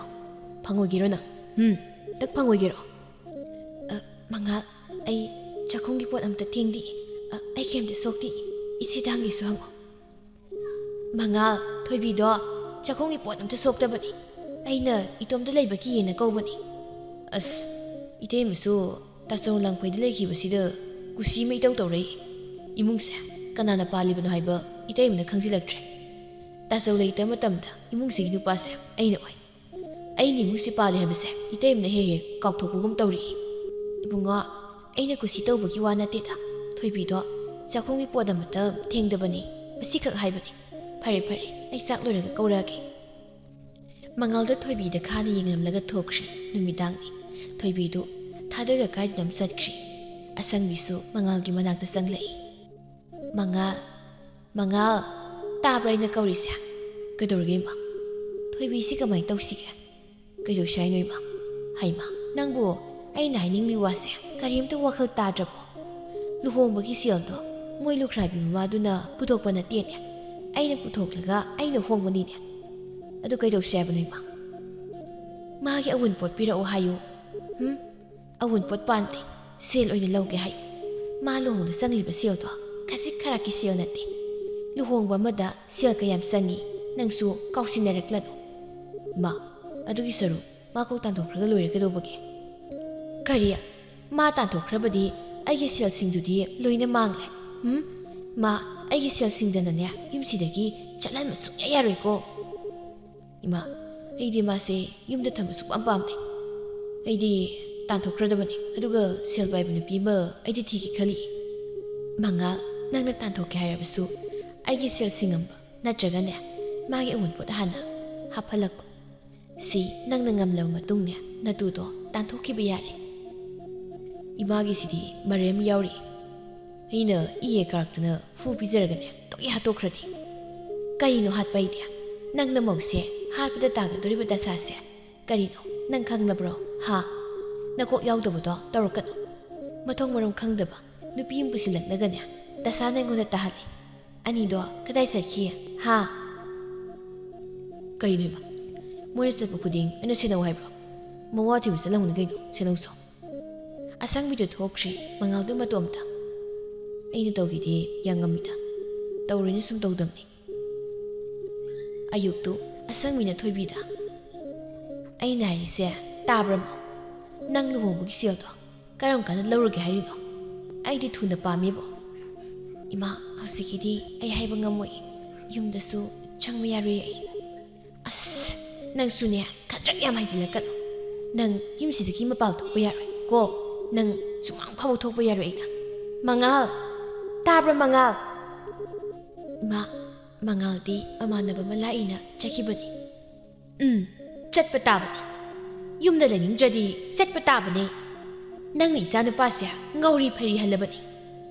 ꯐꯪꯉꯣꯏꯒꯦꯔꯣ ꯅꯪ? ꯍꯨꯝ, ꯅꯪ ꯐꯪꯉꯣꯏꯒꯦꯔꯣ?" "ꯑ, ꯃꯉꯥꯜ, ꯑꯩ ꯆꯥꯛꯈꯨꯝꯒꯤ ꯄꯣꯠ ꯑꯝꯇ ꯊꯦꯡꯗꯤꯌꯦ꯫ ꯑ, ꯑꯩ ꯀꯩꯝꯇ ꯁꯣꯛꯇꯤꯌꯦ꯫ ꯏꯆꯦꯗ ꯍꯪꯒꯦꯁꯨ ꯍꯪꯉꯣ꯫" "ꯃꯉꯥꯜ, ꯊꯣꯏꯕꯤꯗꯣ ꯆꯥꯛꯈꯨꯝꯒꯤ ꯄꯣꯠ ꯑꯝꯇ ꯁꯣꯛꯇꯕꯅꯤ꯫ ꯑꯩꯅ ꯏꯇꯣꯝꯇ ꯂꯩꯕ ꯀꯤꯌꯦꯅ ꯀꯧꯕꯅꯤ꯫" ꯑꯁ, ꯏꯇꯩꯃꯁꯨ ꯇꯥꯆꯧ ꯂꯥꯡꯐꯩꯗ ꯂꯩꯈꯤꯕꯁꯤꯗ ꯀꯨꯁꯤ ꯑꯃ ꯏꯇꯧ ꯇꯧꯔꯛꯏ꯫ ꯏꯃꯨꯡꯁꯦ ꯀꯅꯥꯅ ꯄꯥꯜꯂꯤꯕꯅꯣ ꯍꯥꯏꯕ ꯏꯇꯩꯃꯅ ꯈꯪꯖꯤꯜꯂꯛꯇ꯭ꯔꯦ꯫ ꯇꯥꯆꯧ ꯂꯩꯇꯕ ꯃꯇꯝꯗ ꯏꯃꯨꯡꯁꯤꯒꯤ ꯅꯨꯄꯥꯁꯦ ꯑꯩꯅ ꯑꯣꯏ꯫ ꯑꯩꯅ ꯏꯃꯨꯡꯁꯤ ꯄꯥꯜꯂꯤ ꯍꯥꯏꯕꯁꯦ ꯏꯇꯩꯃꯅ ꯍꯦꯛ ꯍꯦꯛ ꯀꯥꯎꯊꯣꯛꯄꯒꯨꯝ ꯇꯧꯔꯛꯏ꯫ ꯏꯕꯨꯡꯉꯣ, ꯑꯩꯅ ꯀꯨꯁꯤ ꯇꯧꯕꯒꯤ ꯋꯥ ꯅꯠꯇꯦꯗ꯫ ꯊꯣꯏꯕꯤꯗꯣ ꯆꯥꯛꯈꯨꯝꯒꯤ ꯄꯣꯠ ꯑꯃꯠꯇ ꯊꯦꯡꯗꯕꯅꯤ꯫ ꯃꯁꯤꯈꯛ ꯍꯥꯏꯕꯅꯤ꯫ ꯐꯔꯦ, ꯐꯔꯦ, ꯑꯩ ꯆꯥꯛ ꯂꯣꯏꯔꯒ ꯀꯧꯔꯛꯑꯒꯦ꯫ ꯃꯉꯥꯜꯗ ꯊꯣꯏꯕꯤꯗ ꯈꯥꯅ ꯌꯦꯡꯂꯝꯂꯒ ꯊꯣꯛꯈ꯭ꯔꯤ꯫ ꯅꯨꯃꯤꯗꯥꯡꯅꯤ꯫ ꯊꯣꯏꯕꯤꯗꯨ ꯊꯥꯗꯣꯏꯒ ꯀꯥꯏꯗꯅꯣꯝ ꯆꯠꯈ꯭ꯔꯤ꯫ ꯑꯁꯪꯕꯤꯁꯨ ꯃꯉꯥꯜꯒꯤ ꯃꯅꯥꯛꯇ ꯆꯪꯂꯛꯏ꯫ "ꯃꯉꯥꯜ, ꯃꯉꯥꯜ, ꯇꯥꯕ꯭ꯔꯥ ꯑꯩꯅ ꯀꯧꯔꯤꯁꯦ?" "ꯀꯩꯗꯧꯔꯒꯦ, ꯏꯃꯥ? ꯊꯣꯏꯕꯤꯁꯤ ꯀꯃꯥꯏꯅ ꯇꯧꯁꯤꯒꯦ? ꯀꯩꯗꯧꯁꯤ ꯍꯥꯏꯅꯣ, ꯏꯃꯥ?" "ꯍꯩꯃꯥ, ꯅꯪꯕꯨ ꯑꯩꯅ ꯍꯥꯏꯅꯤꯡꯂꯤ ꯋꯥꯁꯦ ꯀꯔꯤꯝꯇ ꯋꯥꯈꯜ ꯇꯥꯗ꯭ꯔꯕꯣ? ꯂꯨꯍꯣꯡꯕꯒꯤ ꯁꯦꯜꯗꯣ ꯃꯣꯏ ꯂꯨꯈ꯭ꯔꯥꯕꯤ ꯃꯃꯥꯗꯨꯅ ꯄꯨꯊꯣꯛꯄ ꯅꯠꯇꯦꯅꯦ꯫ ꯑꯩꯅ ꯄꯨꯊꯣꯛꯂꯒ ꯑꯩꯅ ꯍꯣꯡꯕꯅꯤꯅꯦ꯫ ꯑꯗꯨ ꯀꯩꯗꯧꯁꯦ ꯍꯥꯏꯕꯅꯣ ꯏꯃꯥ? ꯃꯥꯒꯤ ꯑꯋꯨꯟꯄꯣꯠ ꯄꯤꯔꯛꯑꯣ ꯍꯥꯏꯌꯨ꯫ ꯎꯝ? ꯑꯋꯨꯟꯄꯣꯠ ꯄꯥꯝꯗꯦ꯫ ꯁꯦꯜ ꯑꯣꯏꯅ ꯂꯧꯒꯦ ꯍꯥꯏꯌꯨ꯫ ꯃꯥ ꯂꯨꯍꯣꯡꯕꯗ ꯆꯪꯂꯤꯕ ꯁꯦꯜꯗꯣ ꯈꯖꯤꯛ ꯈꯔꯥꯛꯀꯤ ꯁꯦꯜ ꯅꯠꯇꯦ꯫ ꯂꯨꯍꯣꯡꯕ ꯑꯃꯗ ꯁꯦꯜ ꯀꯌꯥꯝ ꯆꯪꯉꯤ ꯅꯪꯁꯨ ꯀꯥꯎꯁꯤꯟꯅꯔꯛꯂꯅꯨ꯫ ꯏꯃꯥ, ꯑꯗꯨꯒꯤ ꯁꯔꯨꯛ ꯃꯥ ꯀꯣꯛ ꯇꯥꯟꯊꯣꯛꯈ꯭ꯔꯒ ꯂꯣꯏꯔꯦ ꯀꯩꯗꯧꯕꯒꯦ? ꯀꯔꯤ? ꯃꯥ ꯇꯥꯟꯊꯣꯛꯈ꯭ꯔꯕꯗꯤ ꯑꯩꯒꯤ ꯁꯦꯜꯁꯤꯡꯗꯨꯗꯤ ꯂꯣꯏꯅ ꯃꯥꯡꯂꯦ꯫ ꯎꯝ? ꯃꯥ ꯑꯩꯒꯤ ꯁꯦꯜꯁꯤꯡꯗꯅꯅꯦ ꯌꯨꯝꯁꯤꯗꯒꯤ ꯆꯠꯍꯟꯕ ꯁꯨꯡꯌꯥ ꯌꯥꯔꯣꯏꯀꯣ꯫ ꯏꯃꯥ, ꯑꯩꯗꯤ ꯃꯥꯁꯦ ꯌꯨꯝꯗ ꯊꯝꯕ ꯁꯨꯛꯄꯥꯝ ꯄꯥꯝꯗꯦ꯫ ꯑꯩꯗꯤ ꯇꯥꯟꯊꯣꯛꯈ꯭ꯔꯗꯕꯅꯤ꯫ ꯑꯗꯨꯒ ꯁꯦꯜ ꯄꯥꯏꯕ ꯅꯨꯄꯤ ꯑꯃ ꯑꯩꯗꯤ ꯊꯤꯒꯦ ꯈꯜꯂꯤ꯫ ꯃꯉꯥꯜ, ꯅꯪꯅ ꯇꯥꯟꯊꯣꯛꯀꯦ ꯍꯥꯏꯔꯕꯁꯨ ꯑꯩꯒꯤ ꯁꯦꯜ ꯁꯤꯡꯉꯝꯕ ꯅꯠꯇ꯭ꯔꯒꯅꯦ ꯃꯥꯒꯤ ꯑꯋꯨꯟꯄꯣꯠ ꯍꯥꯟꯅ ꯍꯥꯞꯍꯜꯂꯛꯄ꯫ ꯁꯤ ꯅꯪꯅ ꯉꯝꯂꯕ ꯃꯇꯨꯡꯅꯦ ꯅꯇꯨꯗꯣ ꯇꯥꯟꯊꯣꯛꯈꯤꯕ ꯌꯥꯔꯦ꯫ ꯏꯃꯥꯒꯤꯁꯤꯗꯤ ꯃꯔꯦꯝ ꯌꯥꯎꯔꯤ꯫ ꯑꯩꯅ ꯏ ꯍꯦꯛ ꯀꯥꯔꯛꯇꯅ ꯍꯨ ꯄꯤꯖꯔꯒꯅꯦ ꯇꯣꯛꯏ ꯍꯥꯠꯇꯣꯛꯈ꯭ꯔꯗꯤ꯫ ꯀꯔꯤꯅꯣ ꯍꯥꯠꯄ ꯍꯥꯏꯗꯤ? ꯅꯪ ꯅꯃꯧꯁꯦ ꯍꯥꯠꯄꯗ ꯇꯥꯒꯗꯧꯔꯤꯕ ꯗꯁꯥꯁꯦ ꯀꯔꯤꯅꯣ ꯅꯪ ꯈꯪꯂꯕ꯭ꯔꯣ? ꯍꯥ? ꯅꯀꯣꯛ ꯌꯥꯎꯗꯕꯗꯣ ꯇꯧꯔꯛꯀꯅꯨ꯫ ꯃꯊꯣꯡ ꯃꯔꯝ ꯈꯪꯗꯕ ꯅꯨꯄꯤ ꯑꯃ ꯄꯨꯁꯤꯜꯂꯛꯂꯒꯅꯦ ꯗꯁꯥꯅ ꯑꯩꯉꯣꯟꯗ ꯇꯥꯍꯜꯂꯤ꯫ ꯑꯅꯤꯗꯣ ꯀꯗꯥꯏ ꯆꯠꯈꯤ? ꯍꯥ? ꯀꯔꯤꯅꯣ ꯏꯃꯥ? ꯃꯣꯏꯅ ꯆꯠꯄ ꯈꯨꯗꯤꯡ ꯑꯩꯅ ꯁꯦꯟꯅꯧ ꯍꯥꯏꯕ꯭ꯔꯣ? ꯃꯋꯥ ꯊꯤꯕ ꯆꯠꯂꯝꯒꯅꯤ ꯀꯩꯅꯣ, ꯁꯦꯟꯅꯧꯁꯣ꯫ ꯑꯁꯪꯕꯤꯗꯣ ꯊꯣꯛꯈ꯭ꯔꯤ, ꯃꯉꯥꯜꯗꯣ ꯃꯇꯣꯝꯇ꯫ ꯑꯩꯅ ꯇꯧꯒꯦꯗꯤ ꯌꯥꯉꯝꯃꯤꯗ꯫ ꯇꯧꯔꯣꯏꯅ ꯁꯨꯝ ꯇꯧꯗꯕꯅꯤ꯫ ꯑꯌꯨꯛꯇꯨ ꯑꯁꯪꯕꯤꯅ ꯊꯣꯏꯕꯤꯗ, "ꯑꯩꯅ ꯍꯥꯏꯔꯤꯁꯦ ꯇꯥꯕ꯭ꯔꯃꯣ? ꯅꯪ ꯂꯨꯍꯣꯡꯕꯒꯤ ꯁꯦꯜꯗꯣ ꯀꯔꯝ ꯀꯥꯟꯗ ꯂꯧꯔꯒꯦ ꯍꯥꯏꯔꯤꯅꯣ? ꯑꯩꯗꯤ ꯊꯨꯅ ꯄꯥꯝꯃꯦꯕꯣ꯫" "ꯏꯃꯥ, ꯍꯧꯖꯤꯛꯀꯤꯗꯤ ꯑꯩ ꯍꯥꯏꯕ ꯉꯝꯃꯣꯏ꯫ ꯌꯨꯝꯗꯁꯨ ꯆꯪꯕ ꯌꯥꯔꯣꯏ ꯑꯩ꯫" "ꯑꯁ, ꯅꯪꯁꯨꯅꯦ ꯈꯗ꯭ꯔꯛ ꯌꯥꯝ ꯍꯩꯖꯤꯜꯂꯛꯀꯅꯨ꯫ ꯅꯪ ꯌꯨꯝꯁꯤꯗꯒꯤ ꯃꯄꯥꯜ ꯊꯣꯛꯄ ꯌꯥꯔꯣꯏ ꯀꯣ꯫ ꯅꯪ ꯁꯨꯃꯥꯡ ꯐꯥꯎꯕ ꯊꯣꯛꯄ ꯌꯥꯔꯣꯏ ꯑꯩꯅ꯫ ꯃꯉꯥꯜ, ꯇꯥꯕ꯭ꯔꯥ ꯃꯉꯥꯜ?" "ꯏꯃꯥ, ꯃꯉꯥꯜꯗꯤ ꯃꯃꯥꯟꯅꯕ ꯑꯃ ꯂꯥꯛꯏꯅ ꯆꯠꯈꯤꯕꯅꯤ꯫" "ꯎꯝ, ꯆꯠꯄ ꯇꯥꯕꯅꯤ꯫ ꯌꯨꯝꯗ ꯂꯩꯅꯤꯡꯗ꯭ꯔꯗꯤ ꯆꯠꯄ ꯇꯥꯕꯅꯦ꯫ ꯅꯪꯅ ꯏꯆꯥ ꯅꯨꯄꯥꯁꯦ ꯉꯧꯔꯤ ꯐꯩꯔꯤ ꯍꯜꯂꯕꯅꯤ꯫"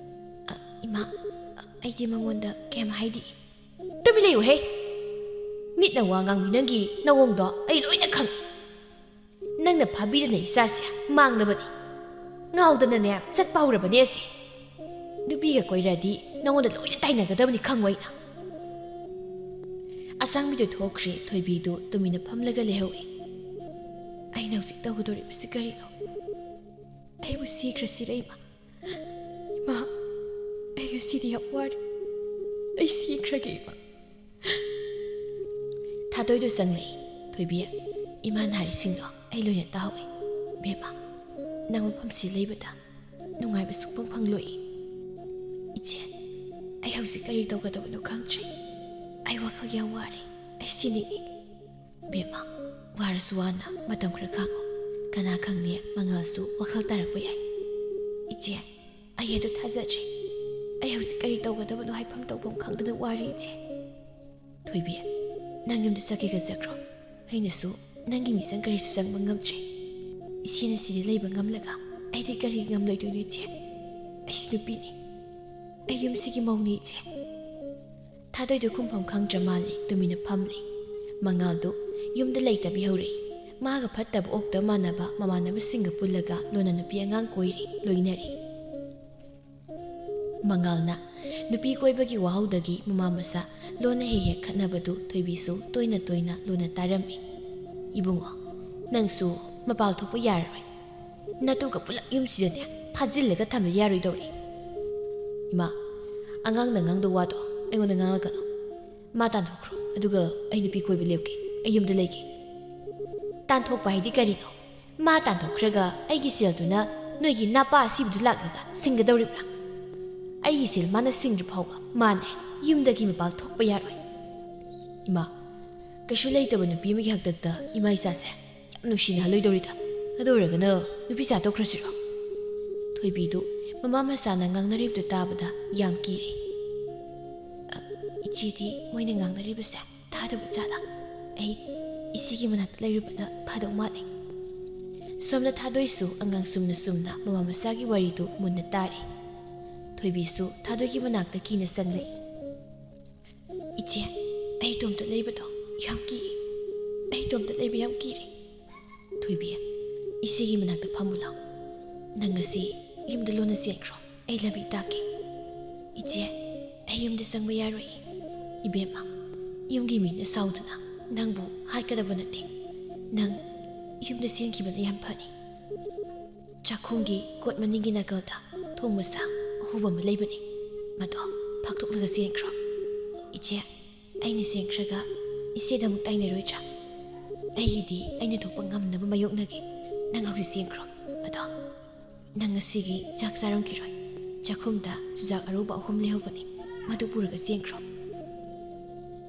"ꯑ, ꯏꯃꯥ, ꯑ, ꯑꯩꯗꯤ ꯃꯉꯣꯟꯗ ꯀꯩꯝ ꯍꯥꯏꯗꯦ꯫" "ꯇꯨꯃꯤꯟ ꯂꯩꯌꯨꯍꯦ꯫ ꯃꯤꯠꯅ ꯋꯥ ꯉꯥꯡꯕꯤ ꯅꯪꯒꯤ ꯅꯑꯣꯡꯗꯣ ꯑꯩ ꯂꯣꯏꯅ ꯈꯪꯉꯤ꯫ ꯅꯪꯅ ꯐꯥꯕꯤꯗꯅ ꯏꯆꯥꯁꯦ ꯃꯥꯡꯂꯕꯅꯤ꯫ ꯉꯥꯎꯗꯅꯅꯦ ꯆꯠꯄ ꯍꯧꯔꯕꯅꯦ ꯑꯁꯦ꯫ ꯅꯨꯄꯤꯒ ꯀꯣꯏꯔꯗꯤ ꯅꯉꯣꯟꯗ ꯂꯣꯏꯅ ꯇꯥꯏꯅꯒꯗꯕꯅꯤ, ꯈꯪꯉꯣ ꯑꯩꯅ꯫ ꯑꯁꯥꯡꯕꯤꯗꯨ ꯊꯣꯛꯈ꯭ꯔꯦ꯫ ꯊꯣꯏꯕꯤꯗꯨ ꯇꯨꯃꯤꯟꯅ ꯐꯝꯂꯒ ꯂꯩꯍꯧꯏ꯫ ꯑꯩꯅ ꯍꯧꯖꯤꯛ ꯇꯧꯒꯗꯧꯔꯤꯕꯁꯤ ꯀꯔꯤꯅꯣ? ꯑꯩꯕꯨ ꯁꯤꯈ꯭ꯔꯁꯤꯔ, ꯏꯃꯥ? ꯏꯃꯥ, ꯑꯩ ꯉꯁꯤꯗꯤ ꯌꯥꯝ ꯋꯥꯔꯦ꯫ ꯑꯩ ꯁꯤꯈ꯭ꯔꯒꯦ, ꯏꯃꯥ꯫ ꯊꯥꯗꯣꯏꯗꯨ ꯆꯪꯂꯛꯏ꯫ "ꯊꯣꯏꯕꯤ, ꯏꯃꯥꯅ ꯍꯥꯏꯔꯤꯁꯤꯡꯗꯣ ꯑꯩ ꯂꯣꯏꯅ ꯇꯥꯍꯧꯏ꯫ ꯕꯦꯝꯃ, ꯅꯪ ꯃꯐꯝꯁꯤ ꯂꯩꯕꯗ ꯅꯨꯡꯉꯥꯏꯕ ꯁꯨꯛꯐꯪ ꯐꯪꯂꯣꯏ꯫ ꯏꯆꯦ, ꯑꯩ ꯍꯧꯖꯤꯛ ꯀꯔꯤ ꯇꯧꯒꯗꯕꯅꯣ ꯈꯪꯗ꯭ꯔꯦ꯫ ꯑꯩ ꯋꯥꯈꯜ ꯌꯥꯝ ꯋꯥꯔꯦ꯫ ꯑꯩ ꯁꯤꯅꯤꯡꯉꯤ꯫ ꯕꯦꯝꯃ, ꯋꯥꯔꯁꯨ ꯋꯥꯅ ꯃꯇꯝ ꯈꯔ ꯈꯥꯡꯉꯣ꯫ ꯀꯅꯥ ꯈꯪꯅꯤ, ꯃꯉꯥꯜꯁꯨ ꯋꯥꯈꯜ ꯇꯥꯔꯛꯄ ꯌꯥꯏ꯫ ꯏꯆꯦ, ꯑꯩ ꯑꯗꯨ ꯊꯥꯖꯗ꯭ꯔꯦ꯫ ꯑꯩ ꯍꯧꯖꯤꯛ ꯀꯔꯤ ꯇꯧꯒꯗꯕꯅꯣ ꯍꯥꯏꯐꯝ ꯇꯧꯐꯝ ꯈꯪꯗꯅ ꯋꯥꯔꯤ, ꯏꯆꯦ꯫" "ꯊꯣꯏꯕꯤ, ꯅꯪ ꯌꯨꯝꯗ ꯆꯠꯀꯦꯒ ꯆꯠꯈ꯭ꯔꯣ꯫ ꯑꯩꯅꯁꯨ ꯅꯪꯒꯤ ꯃꯤꯆꯪ ꯀꯔꯤꯁꯨ ꯆꯪꯕ ꯉꯝꯗ꯭ꯔꯦ꯫ ꯏꯆꯦꯅ ꯁꯤꯗ ꯂꯩꯕ ꯉꯝꯂꯒ ꯑꯩꯗꯤ ꯀꯔꯤ ꯉꯝꯂꯣꯏꯗꯣꯏꯅꯣ, ꯏꯆꯦ? ꯑꯩꯁꯨ ꯅꯨꯄꯤꯅꯤ꯫ ꯑꯩ ꯌꯨꯝꯁꯤꯒꯤ ꯃꯧꯅꯤ, ꯏꯆꯦ꯫" ꯊꯥꯗꯣꯏꯗꯨ ꯈꯨꯝꯐꯝ ꯈꯪꯗ꯭ꯔ ꯃꯥꯜꯂꯦ, ꯇꯨꯃꯤꯟꯅ ꯐꯝꯂꯦ꯫ ꯃꯉꯥꯜꯗꯨ ꯌꯨꯝꯗ ꯂꯩꯇꯕꯤ ꯍꯧꯔꯛꯏ꯫ ꯃꯥꯒ ꯐꯠꯇꯕ ꯑꯣꯛꯇ ꯃꯥꯟꯅꯕ ꯃꯃꯥꯟꯅꯕꯁꯤꯡꯒ ꯄꯨꯜꯂꯒ ꯂꯣꯟꯅ ꯅꯨꯄꯤ ꯑꯉꯥꯡ ꯀꯣꯏꯔꯤ, ꯂꯣꯏꯅꯔꯤ꯫ ꯃꯉꯥꯜꯅ ꯅꯨꯄꯤ ꯀꯣꯏꯕꯒꯤ ꯋꯥꯍꯧꯗꯒꯤ ꯃꯃꯥ ꯃꯆꯥ ꯂꯣꯟꯅ ꯍꯦꯛ ꯍꯦꯛ ꯈꯠꯅꯕꯗꯨ ꯊꯣꯏꯕꯤꯁꯨ ꯇꯣꯏꯅ ꯇꯣꯏꯅ ꯂꯣꯟꯅ ꯇꯥꯔꯝꯃꯤ꯫ "ꯏꯕꯨꯡꯉꯣ, ꯅꯪꯁꯨ ꯃꯄꯥꯜ ꯊꯣꯛꯄ ꯌꯥꯔꯔꯣꯏ꯫ ꯅꯇꯨꯒ ꯄꯨꯂꯞ ꯌꯨꯝꯁꯤꯗꯅꯦ ꯐꯥꯖꯤꯜꯂꯒ ꯊꯝꯕ ꯌꯥꯔꯣꯏꯗꯧꯔꯤ꯫" "ꯏꯃꯥ, ꯑꯉꯥꯡꯅ ꯉꯥꯡꯗꯧ ꯋꯥꯗꯣ ꯑꯩꯉꯣꯟꯗ ꯉꯥꯡꯂꯛꯀꯅꯨ꯫ ꯃꯥ ꯇꯥꯟꯊꯣꯛꯈ꯭ꯔꯣ, ꯑꯗꯨꯒ ꯑꯩ ꯅꯨꯄꯤ ꯀꯣꯏꯕ ꯂꯦꯞꯀꯦ, ꯑꯩ ꯌꯨꯝꯗ ꯂꯩꯒꯦ꯫" "ꯇꯥꯟꯊꯣꯛꯄ ꯍꯥꯏꯗꯤ ꯀꯔꯤꯅꯣ? ꯃꯥ ꯇꯥꯟꯊꯣꯛꯈ꯭ꯔꯒ ꯑꯩꯒꯤ ꯁꯦꯜꯗꯨꯅ ꯅꯣꯏꯒꯤ ꯅꯄꯥ ꯑꯁꯤꯕꯗꯨ ꯂꯥꯛꯂꯒ ꯁꯤꯡꯒꯗꯧꯔꯤꯕ꯭ꯔꯥ? ꯑꯩꯒꯤ ꯁꯦꯜ ꯃꯥꯅ ꯁꯤꯡꯗ꯭ꯔꯤ ꯐꯥꯎꯕ ꯃꯥꯅꯦ ꯌꯨꯝꯗꯒꯤ ꯃꯄꯥꯜ ꯊꯣꯛꯄ ꯌꯥꯔꯣꯏ꯫" "ꯏꯃꯥ, ꯀꯩꯁꯨ ꯂꯩꯇꯕ ꯅꯨꯄꯤ ꯑꯃꯒꯤ ꯍꯥꯛꯇꯛꯇ ꯏꯃꯥ ꯏꯆꯥꯁꯦ ꯌꯥꯝ ꯅꯨꯡꯁꯤꯅꯍꯜꯂꯣꯏꯗꯧꯔꯤꯗ꯫ ꯑꯗꯨ ꯑꯣꯏꯔꯒꯅ ꯅꯨꯄꯤ ꯆꯥ ꯇꯣꯛꯈ꯭ꯔꯁꯤꯔꯣ?" ꯊꯣꯏꯕꯤꯗꯨ ꯃꯃꯥ ꯃꯆꯥꯅ ꯉꯥꯡꯅꯔꯤꯕꯗꯨ ꯇꯥꯕꯗ ꯌꯥꯝ ꯀꯤꯔꯦ꯫ "ꯑ, ꯏꯆꯦꯗꯤ ꯃꯣꯏꯅ ꯉꯥꯡꯅꯔꯤꯕꯁꯦ ꯇꯥꯗꯕ ꯖꯥꯠꯂꯥ? ꯑꯩ ꯏꯆꯦꯒꯤ ꯃꯅꯥꯛꯇ ꯂꯩꯔꯨꯕꯅ ꯐꯗꯧ ꯃꯥꯜꯂꯦ꯫" ꯁꯣꯝꯗ ꯊꯥꯗꯣꯏꯁꯨ ꯑꯉꯥꯡ ꯁꯨꯝꯅ ꯁꯨꯝꯅ ꯃꯃꯥ ꯃꯆꯥꯒꯤ ꯋꯥꯔꯤꯗꯨ ꯃꯨꯟꯅ ꯇꯥꯔꯤ꯫ ꯊꯣꯏꯕꯤꯁꯨ ꯊꯥꯗꯣꯏꯒꯤ ꯃꯅꯥꯛꯇ ꯀꯤꯅ ꯆꯪꯂꯛꯏ꯫ "ꯏꯆꯦ, ꯑꯩ ꯏꯇꯣꯝꯇ ꯂꯩꯕꯗꯣ ꯌꯥꯝ ꯀꯤ꯫ ꯑꯩ ꯏꯇꯣꯝꯇ ꯂꯩꯕ ꯌꯥꯝ ꯀꯤꯔꯦ꯫" "ꯊꯣꯏꯕꯤ, ꯏꯆꯦꯒꯤ ꯃꯅꯥꯛꯇ ꯐꯝꯃꯨ ꯂꯥꯎ꯫ ꯅꯪ ꯉꯁꯤ ꯌꯨꯝꯗ ꯂꯣꯟꯅ ꯆꯦꯟꯈ꯭ꯔꯣ꯫ ꯑꯩ ꯂꯝꯕꯤ ꯇꯥꯛꯀꯦ꯫" "ꯏꯆꯦ, ꯑꯩ ꯌꯨꯝꯗ ꯆꯪꯕ ꯌꯥꯔꯣꯏ꯫ ꯏꯕꯦꯝꯃ, ꯌꯨꯝꯒꯤ ꯃꯤꯅ ꯁꯥꯎꯗꯨꯅ ꯅꯪꯕꯨ ꯍꯥꯠꯀꯗꯕ ꯅꯠꯇꯦ꯫ ꯅꯪ ꯌꯨꯝꯗ ꯆꯦꯟꯈꯤꯕꯅ ꯌꯥꯝ ꯐꯅꯤ꯫ ꯆꯥꯛꯈꯨꯝꯒꯤ ꯀꯣꯠ ꯃꯅꯤꯡꯒꯤ ꯅꯥꯀꯜꯗ ꯊꯣꯡ ꯃꯆꯥ ꯑꯍꯣꯕ ꯑꯃ ꯂꯩꯕꯅꯤ꯫ ꯃꯗꯣ ꯐꯥꯛꯇꯣꯛꯂꯒ ꯆꯦꯟꯈ꯭ꯔꯣ꯫ ꯏꯆꯦ, ꯑꯩꯅ ꯆꯦꯟꯈ꯭ꯔꯒ ꯏꯆꯦꯗ ꯑꯃꯨꯛ ꯇꯥꯏꯅꯔꯣꯏꯗ꯭ꯔꯥ? ꯑꯩꯒꯤꯗꯤ ꯑꯩꯅ ꯊꯣꯛꯄ ꯉꯝꯅꯕ ꯃꯥꯌꯣꯛꯅꯒꯦ꯫ ꯅꯪ ꯍꯧꯖꯤꯛ ꯆꯦꯟꯈ꯭ꯔꯣ꯫ ꯑꯗꯣ ꯅꯪ ꯉꯁꯤꯒꯤ ꯆꯥꯛ ꯆꯥꯔꯝꯈꯤꯔꯣꯏ꯫ ꯆꯥꯛꯈꯨꯝꯗ ꯆꯨꯖꯥꯛ ꯑꯔꯧꯕ ꯑꯍꯨꯝ ꯂꯩꯍꯧꯕꯅꯤ꯫ ꯃꯗꯨ ꯄꯨꯔꯒ ꯆꯦꯟꯈ꯭ꯔꯣ꯫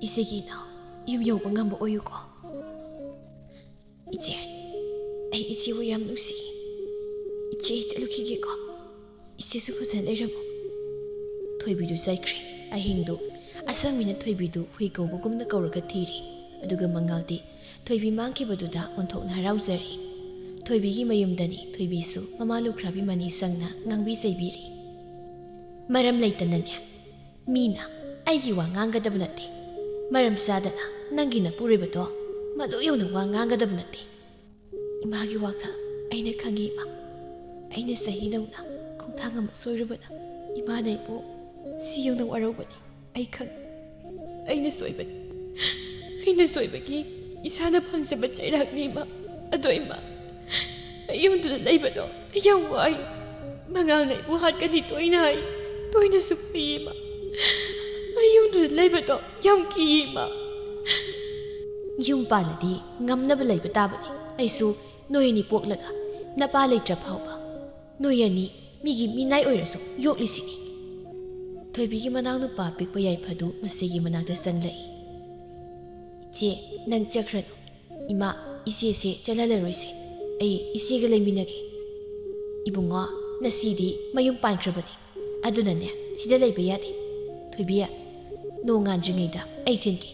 ꯏꯆꯦꯒꯤ ꯏꯅꯥꯎ, ꯌꯨꯝ ꯌꯧꯕ ꯉꯝꯕ ꯑꯣꯏꯌꯨꯀꯣ꯫" "ꯏꯆꯦ, ꯑꯩ ꯏꯆꯦꯕꯨ ꯌꯥꯝ ꯅꯨꯡꯁꯤ꯫ ꯏꯆꯦ, ꯑꯩ ꯆꯠꯂꯨꯈꯤꯒꯦꯀꯣ꯫ ꯏꯆꯦꯁꯨ ꯐꯖꯅ ꯂꯩꯔꯝꯃꯣ꯫" ꯊꯣꯏꯕꯤꯗꯨ ꯆꯠꯈ꯭ꯔꯦ꯫ ꯑꯍꯤꯡꯗꯨ ꯑꯁꯪꯕꯤꯅ ꯊꯣꯏꯕꯤꯗꯨ ꯍꯨꯏ ꯀꯧꯕꯒꯨꯝꯅ ꯀꯧꯔꯒ ꯊꯤꯔꯤ꯫ ꯑꯗꯨꯒ ꯃꯉꯥꯜꯗꯤ ꯊꯣꯏꯕꯤ ꯃꯥꯡꯈꯤꯕꯗꯨꯗ ꯑꯣꯟꯊꯣꯛꯅ ꯍꯔꯥꯎꯖꯔꯤ꯫ ꯊꯣꯏꯕꯤꯒꯤ ꯃꯌꯨꯝꯗꯅꯤ ꯊꯣꯏꯕꯤꯁꯨ ꯃꯃꯥ ꯂꯨꯈ꯭ꯔꯥꯕꯤ ꯃꯅꯤ ꯁꯪꯅ ꯉꯥꯡꯕꯤ ꯆꯩꯕꯤꯔꯤ꯫ "ꯃꯔꯝ ꯂꯩꯇꯅꯅꯦ ꯃꯤꯅ ꯑꯩꯒꯤ ꯋꯥ ꯉꯥꯡꯒꯗꯕ ꯅꯠꯇꯦ꯫ ꯃꯔꯝ ꯆꯥꯗꯅ ꯅꯪꯒꯤ ꯅꯄꯨꯔꯣꯏꯕꯗꯣ ꯃꯗꯨ ꯌꯧꯅ ꯋꯥ ꯉꯥꯡꯒꯗꯕ ꯅꯠꯇꯦ꯫ ꯏꯃꯥꯒꯤ ꯋꯥꯈꯜ ꯑꯩꯅ ꯈꯪꯉꯤ, ꯏꯃꯥ꯫ ꯑꯩꯅ ꯆꯍꯤ ꯅꯧꯅ ꯈꯣꯡꯊꯥꯡ ꯑꯃ ꯁꯣꯏꯔꯨꯕꯅ ꯏꯃꯥꯅ ꯑꯩꯕꯨ ꯁꯤ ꯌꯧꯅ ꯋꯥꯔꯧꯕꯅꯤ꯫ ꯑꯩ ꯈꯪꯉꯤ꯫ ꯑꯩꯅ ꯁꯣꯏꯕꯅꯤ꯫ ꯑꯩꯅ ꯁꯣꯏꯕꯒꯤ ꯏꯁꯥꯅ ꯐꯪꯖꯕ ꯆꯩꯔꯥꯛꯅꯤ, ꯏꯃꯥ꯫ ꯑꯗꯣ ꯏꯃꯥ, ꯑꯩ ꯌꯨꯝꯗꯨꯗ ꯂꯩꯕꯗꯣ ꯑꯩ ꯌꯥꯝ ꯋꯥꯏ꯫ ꯃꯉꯥꯜꯅ ꯑꯩꯕꯨ ꯍꯥꯠꯀꯅꯤ ꯇꯣꯏꯅ ꯍꯥꯏ꯫ ꯇꯣꯏꯅꯁꯨ ꯄꯤ, ꯏꯃꯥ꯫ ꯑꯩ ꯌꯨꯝꯗꯨꯗ ꯂꯩꯕꯗꯣ ꯌꯥꯝ ꯀꯤ, ꯏꯃꯥ꯫" "ꯌꯨꯝ ꯄꯥꯜꯂꯗꯤ ꯉꯝꯅꯕ ꯂꯩꯕ ꯇꯥꯕꯅꯤ꯫ ꯑꯩꯁꯨ ꯅꯣꯏ ꯑꯅꯤ ꯄꯣꯛꯂꯒ ꯅꯄꯥ ꯂꯩꯇ꯭ꯔ ꯐꯥꯎꯕ ꯅꯣꯏ ꯑꯅꯤ ꯃꯤꯒꯤ ꯃꯤꯅꯥꯏ ꯑꯣꯏꯔꯁꯨ ꯌꯣꯛꯂꯤꯁꯤꯅꯤ꯫" ꯊꯣꯏꯕꯤꯒꯤ ꯃꯅꯥꯎꯅꯨꯄꯥ ꯄꯤꯛꯄ ꯌꯥꯏꯐꯗꯨ ꯃꯆꯦꯒꯤ ꯃꯅꯥꯛꯇ ꯆꯪꯂꯛꯏ꯫ "ꯏꯆꯦ, ꯅꯪ ꯆꯠꯈ꯭ꯔꯅꯨ꯫ ꯏꯃꯥ, ꯏꯆꯦꯁꯦ ꯆꯠꯍꯜꯂꯔꯣꯏꯁꯦ꯫ ꯑꯩ ꯏꯆꯦꯒ ꯂꯩꯃꯤꯟꯅꯒꯦ꯫" "ꯏꯕꯨꯡꯉꯣ, ꯅꯆꯦꯗꯤ ꯃꯌꯨꯝ ꯄꯥꯟꯈ꯭ꯔꯕꯅꯤ꯫ ꯑꯗꯨꯅꯅꯦ, ꯁꯤꯗ ꯂꯩꯕ ꯌꯥꯗꯦ꯫ ꯊꯣꯏꯕꯤ, ꯅꯣꯡ ꯉꯥꯟꯗ꯭ꯔꯤꯉꯩꯗ ꯑꯩ ꯊꯤꯟꯒꯦ꯫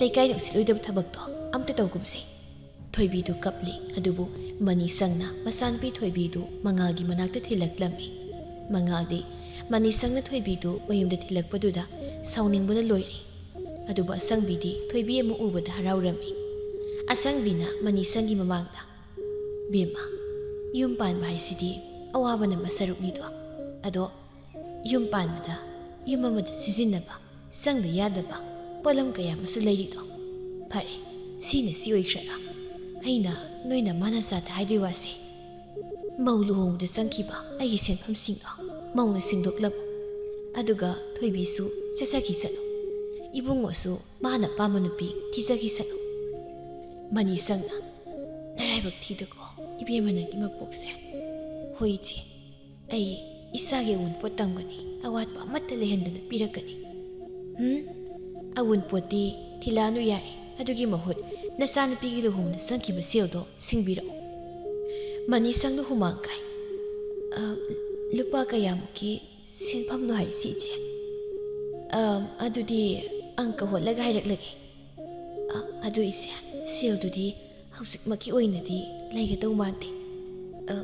ꯂꯩꯀꯥꯏꯅ ꯎꯁꯤꯠꯂꯣꯏꯗꯕ ꯊꯕꯛꯇꯣ ꯑꯝꯇ ꯇꯧꯒꯨꯝꯁꯦ꯫" ꯊꯣꯏꯕꯤꯗꯨ ꯀꯞꯂꯤ꯫ ꯑꯗꯨꯕꯨ ꯃꯅꯤ ꯁꯪꯅ ꯃꯆꯥꯅꯨꯄꯤ ꯊꯣꯏꯕꯤꯗꯨ ꯃꯉꯥꯜꯒꯤ ꯃꯅꯥꯛꯇ ꯊꯤꯜꯂꯛꯂꯝꯃꯤ꯫ ꯃꯉꯥꯜꯗꯤ ꯃꯅꯤ ꯁꯪꯅ ꯊꯣꯏꯕꯤꯗꯨ ꯃꯌꯨꯝꯗ ꯊꯤꯜꯂꯛꯄꯗꯨꯗ ꯁꯥꯎꯅꯤꯡꯕꯅ ꯂꯣꯏꯔꯦ꯫ ꯑꯗꯨꯕꯨ ꯑꯁꯪꯕꯤꯗꯤ ꯊꯣꯏꯕꯤ ꯑꯃꯨꯛ ꯎꯕꯗ ꯍꯔꯥꯎꯔꯝꯃꯤ꯫ ꯑꯁꯪꯕꯤꯅ ꯃꯅꯤ ꯁꯪꯒꯤ ꯃꯃꯥꯡꯗ, "ꯕꯦꯝꯃ, ꯌꯨꯝ ꯄꯥꯟꯕ ꯍꯥꯏꯁꯤꯗꯤ ꯑꯋꯥꯕꯅ ꯃꯁꯔꯨꯛꯅꯤꯗꯣ꯫ ꯑꯗꯣ ꯌꯨꯝ ꯄꯥꯟꯕꯗ ꯌꯨꯝ ꯑꯃꯗ ꯁꯤꯖꯤꯟꯅꯕ ꯆꯪꯗ ꯌꯥꯗꯕ ꯄꯣꯠꯂꯝ ꯀꯌꯥ ꯑꯃꯁꯨ ꯂꯩꯔꯤꯗꯣ꯫ ꯐꯔꯦ, ꯁꯤꯅ ꯁꯤ ꯑꯣꯏꯈ꯭ꯔꯒ ꯑꯩꯅ ꯅꯣꯏꯅ ꯃꯥꯅ ꯆꯥꯗ ꯍꯥꯏꯗꯣꯏ ꯋꯥꯁꯦ꯫ ꯃꯧ ꯂꯨꯍꯣꯡꯕꯗ ꯆꯪꯈꯤꯕ ꯑꯩꯒꯤ ꯁꯦꯟꯐꯝꯁꯤꯡꯗꯣ ꯃꯧꯅ ꯁꯤꯡꯗꯣꯛꯂꯝꯃꯨ꯫ ꯑꯗꯨꯒ ꯊꯣꯏꯕꯤꯁꯨ ꯆꯠꯆꯈꯤ ꯆꯠꯂꯨ꯫ ꯏꯕꯨꯡꯉꯣꯁꯨ ꯃꯥꯅ ꯑꯄꯥꯝꯕ ꯅꯨꯄꯤ ꯊꯤꯖꯈꯤ ꯆꯠꯂꯨ꯫ ꯃꯅꯤ ꯁꯪꯅ, ꯅꯔꯥꯏꯕꯛ ꯊꯤꯗꯀꯣ ꯏꯕꯦꯝꯃ ꯅꯪꯒꯤ ꯃꯄꯣꯛꯁꯦ꯫ ꯍꯣꯏ ꯏꯆꯦ, ꯑꯩ ꯏꯆꯥꯒꯤ ꯑꯋꯨꯟꯄꯣꯠ ꯇꯝꯒꯅꯤ, ꯑꯋꯥꯠꯄ ꯑꯃꯠꯇ ꯂꯩꯍꯟꯗꯅ ꯄꯤꯔꯛꯀꯅꯤ꯫ ꯎꯝ, ꯑꯋꯨꯟꯄꯣꯠꯇꯤ ꯊꯤꯜꯂꯛꯑꯅꯨ ꯌꯥꯔꯦ꯫ ꯑꯗꯨꯒꯤ ꯃꯍꯨꯠ ꯅꯆꯥꯅꯨꯄꯤꯒꯤ ꯂꯨꯍꯣꯡꯕꯗ ꯆꯪꯈꯤꯕ ꯁꯦꯜꯗꯣ ꯁꯤꯡꯕꯤꯔꯛꯎ꯫ ꯃꯅꯤ ꯁꯪꯗꯨ ꯍꯨꯃꯥꯡ ꯀꯥꯏ꯫ ꯑ, ꯂꯨꯄꯥ ꯀꯌꯥꯃꯨꯛꯀꯤ ꯁꯦꯟꯐꯝꯅꯣ ꯍꯥꯏꯔꯤꯁꯤ ꯏꯆꯦ? ꯑ, ꯑꯗꯨꯗꯤ ꯑꯪꯀ ꯍꯣꯠꯂꯒ ꯍꯥꯏꯔꯛꯂꯒꯦ꯫ ꯑ, ꯑꯗꯨ ꯏꯆꯦ, ꯁꯦꯜꯗꯨꯗꯤ ꯍꯧꯖꯤꯛꯃꯛꯀꯤ ꯑꯣꯏꯅꯗꯤ ꯂꯩꯒꯗꯧ ꯃꯥꯟꯗꯦ꯫ ꯑ,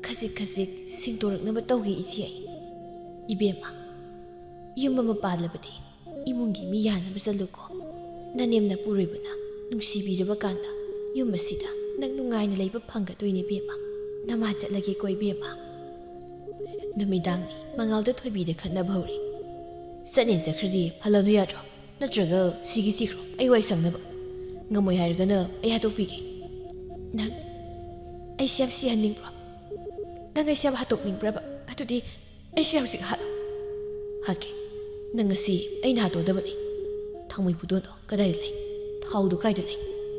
ꯈꯖꯤꯛ ꯈꯖꯤꯛ ꯁꯤꯡꯗꯣꯔꯛꯅꯕ ꯇꯧꯒꯦ ꯏꯆꯦ ꯑꯩ꯫ ꯏꯕꯦꯝꯃ, ꯌꯨꯝ ꯑꯃ ꯄꯥꯜꯂꯕꯗꯤ ꯏꯃꯨꯡꯒꯤ ꯃꯤ ꯌꯥꯅꯕ ꯆꯠꯂꯨꯀꯣ꯫ ꯅꯅꯦꯝ ꯅꯄꯨꯔꯣꯏꯕꯅ ꯅꯨꯡꯁꯤꯕꯤꯔꯕ ꯀꯥꯟꯗ ꯌꯨꯝ ꯑꯁꯤꯗ ꯅꯪ ꯅꯨꯡꯉꯥꯏꯅ ꯂꯩꯕ ꯐꯪꯒꯗꯣꯏꯅꯦ ꯏꯕꯦꯝꯃ꯫ ꯅꯃꯥ ꯆꯠꯂꯒꯦꯀꯣ ꯏꯕꯦꯝꯃ꯫ ꯅꯨꯃꯤꯗꯥꯡꯅꯤ, ꯃꯉꯥꯜꯗ ꯊꯣꯏꯕꯤꯗ ꯈꯠꯅꯕ ꯍꯧꯔꯤ꯫ ꯆꯠꯅꯤ ꯆꯠꯈ꯭ꯔꯗꯤ ꯍꯜꯂꯅꯨ ꯌꯥꯗ꯭ꯔꯣ? ꯅꯠꯇ꯭ꯔꯒ ꯁꯤꯒꯤ ꯁꯤꯈ꯭ꯔꯣ, ꯑꯩ ꯋꯥꯏ ꯁꯪꯅꯕ꯫ ꯉꯝꯃꯣꯏ ꯍꯥꯏꯔꯒꯅ ꯑꯩ ꯍꯥꯠꯇꯣꯛꯄꯤꯒꯦ꯫ ꯅꯪ ꯑꯩꯁꯦ ꯌꯥꯝ ꯁꯤꯍꯟꯅꯤꯡꯕ꯭ꯔꯣ? ꯅꯪ ꯑꯩꯁꯦ ꯌꯥꯝ ꯍꯥꯠꯇꯣꯛꯅꯤꯡꯕ꯭ꯔꯕ? ꯑꯗꯨꯗꯤ ꯑꯩꯁꯦ ꯍꯧꯖꯤꯛ ꯍꯥꯠꯂꯣ꯫ ꯍꯥꯠꯀꯦ꯫ ꯅꯪ ꯉꯁꯤ ꯑꯩꯅ ꯍꯥꯠꯇꯣꯛꯑꯗꯕꯅꯤ꯫ ꯊꯥꯡꯃꯩ ꯄꯨꯗꯣꯟꯗꯣ ꯀꯗꯥꯏꯗ ꯂꯩ? ꯊꯥꯎꯗꯣ ꯀꯥꯏꯗ ꯂꯩ?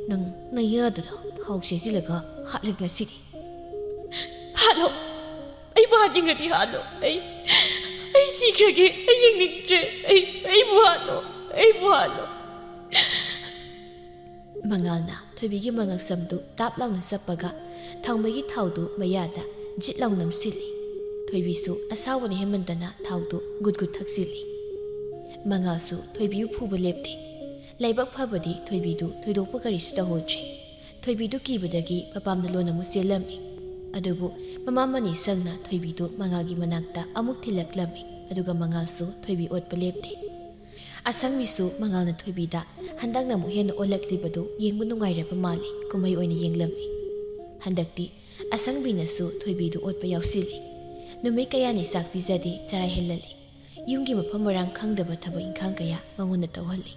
ꯅꯪ ꯅꯌꯥꯗꯨꯗ ꯊꯥꯎ ꯁꯦꯠꯆꯤꯜꯂꯒ ꯍꯥꯠꯂꯒꯦ ꯉꯁꯤꯗꯤ꯫ ꯍꯥꯠꯂꯣ꯫ ꯑꯩꯕꯨ ꯍꯥꯠꯅꯤꯡꯉꯗꯤ ꯍꯥꯠꯂꯣ꯫ ꯑꯩ, ꯑꯩ ꯁꯤꯈ꯭ꯔꯒꯦ꯫ ꯑꯩ ꯌꯦꯡꯅꯤꯡꯗ꯭ꯔꯦ꯫ ꯑꯩ, ꯑꯩꯕꯨ ꯍꯥꯠꯂꯣ꯫ ꯑꯩꯕꯨ ꯍꯥꯠꯂꯣ꯫ ꯃꯉꯥꯜꯅ ꯊꯣꯏꯕꯤꯒꯤ ꯃꯉꯛꯁꯝꯗꯨ ꯇꯥꯞ ꯂꯥꯎꯅ ꯆꯞꯄꯒ ꯊꯥꯎꯃꯩꯒꯤ ꯊꯥꯎꯗꯨ ꯃꯌꯥꯗ ꯖꯤꯠ ꯂꯥꯎ ꯅꯝꯁꯤꯜꯂꯤ꯫ ꯊꯣꯏꯕꯤꯁꯨ ꯑꯁꯥꯎꯕꯅ ꯍꯦꯟꯃꯟꯗꯅ ꯊꯥꯎꯗꯨ ꯒꯨꯠ ꯒꯨꯠ ꯊꯛꯆꯤꯜꯂꯤ꯫ ꯃꯉꯥꯜꯁꯨ ꯊꯣꯏꯕꯤꯕꯨ ꯐꯨꯕ ꯂꯦꯞꯇꯦ꯫ ꯂꯥꯏꯕꯛ ꯐꯕꯗꯤ ꯊꯣꯏꯕꯤꯗꯨ ꯊꯣꯏꯗꯣꯛꯄ ꯀꯔꯤꯁꯨ ꯇꯧꯍꯧꯗ꯭ꯔꯦ꯫ ꯊꯣꯏꯕꯤꯗꯨ ꯀꯤꯕꯗꯒꯤ ꯃꯄꯥꯝꯗ ꯂꯣꯟ ꯑꯃꯨꯛ ꯆꯦꯜꯂꯝꯃꯤ꯫ ꯑꯗꯨꯕꯨ ꯃꯃꯥ ꯃꯅꯤ ꯁꯪꯅ ꯊꯣꯏꯕꯤꯗꯨ ꯃꯉꯥꯜꯒꯤ ꯃꯅꯥꯛꯇ ꯑꯃꯨꯛ ꯊꯤꯜꯂꯛꯂꯝꯃꯤ꯫ ꯑꯗꯨꯒ ꯃꯉꯥꯜꯁꯨ ꯊꯣꯏꯕꯤ ꯑꯣꯠꯄ ꯂꯦꯞꯇꯦ꯫ ꯑꯁꯪꯕꯤꯁꯨ ꯃꯉꯥꯜꯅ ꯊꯣꯏꯕꯤꯗ ꯍꯟꯗꯛꯅ ꯑꯃꯨꯛ ꯍꯦꯟꯅ ꯑꯣꯜꯂꯛꯂꯤꯕꯗꯨ ꯌꯦꯡꯕ ꯅꯨꯡꯉꯥꯏꯔꯕ ꯃꯥꯜꯂꯤ꯫ ꯀꯨꯝꯍꯩ ꯑꯣꯏꯅ ꯌꯦꯡꯂꯝꯃꯤ꯫ ꯍꯟꯗꯛꯇꯤ ꯑꯁꯪꯕꯤꯅꯁꯨ ꯊꯣꯏꯕꯤꯗꯨ ꯑꯣꯠꯄ ꯌꯥꯎꯁꯤꯜꯂꯤ꯫ ꯅꯨꯃꯤꯠ ꯀꯌꯥꯅꯤ ꯆꯥꯛ ꯄꯤꯖꯗꯦ, ꯆꯔꯥ ꯍꯦꯜꯍꯜꯂꯤ꯫ ꯌꯨꯝꯒꯤ ꯃꯐꯝ ꯃꯔꯥꯡ ꯈꯪꯗꯕ ꯊꯕꯛ ꯏꯪꯈꯥꯡ ꯀꯌꯥ ꯃꯉꯣꯟꯗ ꯇꯧꯍꯜꯂꯤ꯫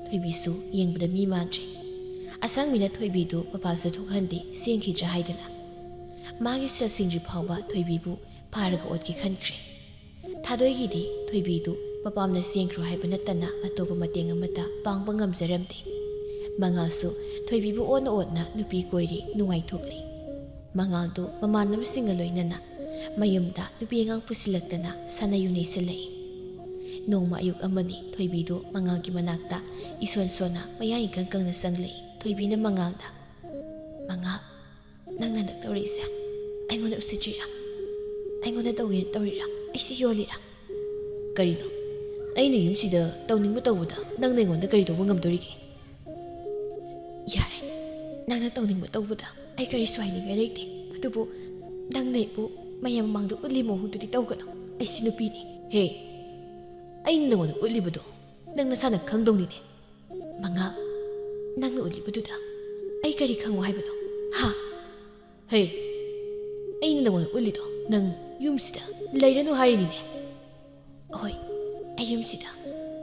ꯊꯣꯏꯕꯤꯁꯨ ꯌꯦꯡꯕꯗ ꯃꯤ ꯃꯥꯟꯗ꯭ꯔꯦ꯫ ꯑꯁꯥꯡꯕꯤꯅ ꯊꯣꯏꯕꯤꯗꯨ ꯃꯄꯥꯜ ꯆꯠꯊꯣꯛꯍꯟꯗꯦ, ꯆꯦꯟꯈꯤꯗ꯭ꯔꯥ ꯍꯥꯏꯗꯅ꯫ ꯃꯥꯒꯤ ꯁꯦꯜꯁꯤꯡꯗ꯭ꯔꯤ ꯐꯥꯎꯕ ꯊꯣꯏꯕꯤꯕꯨ ꯐꯥꯔꯒ ꯑꯣꯠꯀꯦ ꯈꯟꯈ꯭ꯔꯦ꯫ ꯊꯥꯗꯣꯏꯒꯤꯗꯤ ꯊꯣꯏꯕꯤꯗꯨ ꯃꯄꯥꯝꯅ ꯆꯦꯟꯈ꯭ꯔꯣ ꯍꯥꯏꯕ ꯅꯠꯇꯅ ꯑꯇꯣꯞꯄ ꯃꯇꯦꯡ ꯑꯃꯠꯇ ꯄꯥꯡꯕ ꯉꯝꯖꯔꯝꯗꯦ꯫ ꯃꯉꯥꯜꯁꯨ ꯊꯣꯏꯕꯤꯕꯨ ꯑꯣꯠꯅ ꯑꯣꯠꯅ ꯅꯨꯄꯤ ꯀꯣꯏꯔꯦ, ꯅꯨꯡꯉꯥꯏꯊꯣꯛꯂꯦ꯫ ꯃꯉꯥꯜꯗꯨ ꯃꯃꯥꯟꯅꯕꯁꯤꯡꯒ ꯂꯣꯏꯅꯅ ꯃꯌꯨꯝꯗ ꯅꯨꯄꯤ ꯑꯉꯥꯡ ꯄꯨꯁꯤꯜꯂꯛꯇꯅ ꯁꯥꯟꯅꯌꯨ ꯅꯩꯁꯜꯂꯛꯏ꯫ ꯅꯣꯡꯃ ꯑꯌꯨꯛ ꯑꯃꯅꯤ, ꯊꯣꯏꯕꯤꯗꯨ ꯃꯉꯥꯜꯒꯤ ꯃꯅꯥꯛꯇ ꯏꯁꯣꯟ ꯁꯣꯟꯅ ꯃꯌꯥ ꯏꯀꯪ ꯀꯪꯅ ꯆꯪꯂꯛꯏ꯫ ꯊꯣꯏꯕꯤꯅ ꯃꯉꯥꯜꯗ, "ꯃꯉꯥꯜ, ꯅꯪꯅ ꯍꯟꯗꯛ ꯇꯧꯔꯤꯁꯦ ꯑꯩꯉꯣꯟꯗ ꯎꯁꯤꯠꯇ꯭ꯔꯤꯔꯥ? ꯑꯩꯉꯣꯟꯗ ꯇꯧꯒꯦꯅ ꯇꯧꯔꯤꯔꯥ? ꯑꯩꯁꯤ ꯌꯣꯜꯂꯤꯔꯥ?" "ꯀꯔꯤꯅꯣ? ꯑꯩꯅ ꯌꯨꯝꯁꯤꯗ ꯇꯧꯅꯤꯡꯕ ꯇꯧꯕꯗ ꯅꯪꯅ ꯑꯩꯉꯣꯟꯗ ꯀꯔꯤ ꯇꯧꯕ ꯉꯝꯗꯣꯔꯤꯒꯦ?" "ꯌꯥꯔꯦ, ꯅꯪꯅ ꯇꯧꯅꯤꯡꯕ ꯇꯧꯕꯗ ꯑꯩ ꯀꯔꯤꯁꯨ ꯍꯥꯏꯅꯤꯡꯉꯥꯏ ꯂꯩꯇꯦ꯫ ꯑꯗꯨꯕꯨ ꯅꯪꯅ ꯑꯩꯕꯨ ꯃꯌꯥꯝ ꯃꯃꯥꯡꯗ ꯎꯠꯂꯤ ꯃꯑꯣꯡꯗꯨꯗꯤ ꯇꯧꯒꯅꯨ꯫ ꯑꯩꯁꯤ ꯅꯨꯄꯤꯅꯤ꯫" "ꯍꯦ, ꯑꯩꯅ ꯅꯉꯣꯟꯗ ꯎꯠꯂꯤꯕꯗꯣ ꯅꯪ ꯅꯁꯥꯅ ꯈꯪꯗꯧꯅꯤꯅꯦ꯫ ꯃꯉꯥꯜ, ꯅꯪꯅ ꯎꯠꯂꯤꯕꯗꯨꯗ ꯑꯩ ꯀꯔꯤ ꯈꯪꯉꯣ ꯍꯥꯏꯕꯅꯣ? ꯍꯥ? ꯍꯦ, ꯑꯩꯅ ꯅꯉꯣꯟꯗ ꯎꯠꯂꯤꯗꯣ ꯅꯪ ꯌꯨꯝꯁꯤꯗ ꯂꯩꯔꯅꯨ ꯍꯥꯏꯔꯤꯅꯤꯅꯦ꯫" "ꯍꯣꯏ, ꯑꯩ ꯌꯨꯝꯁꯤꯗ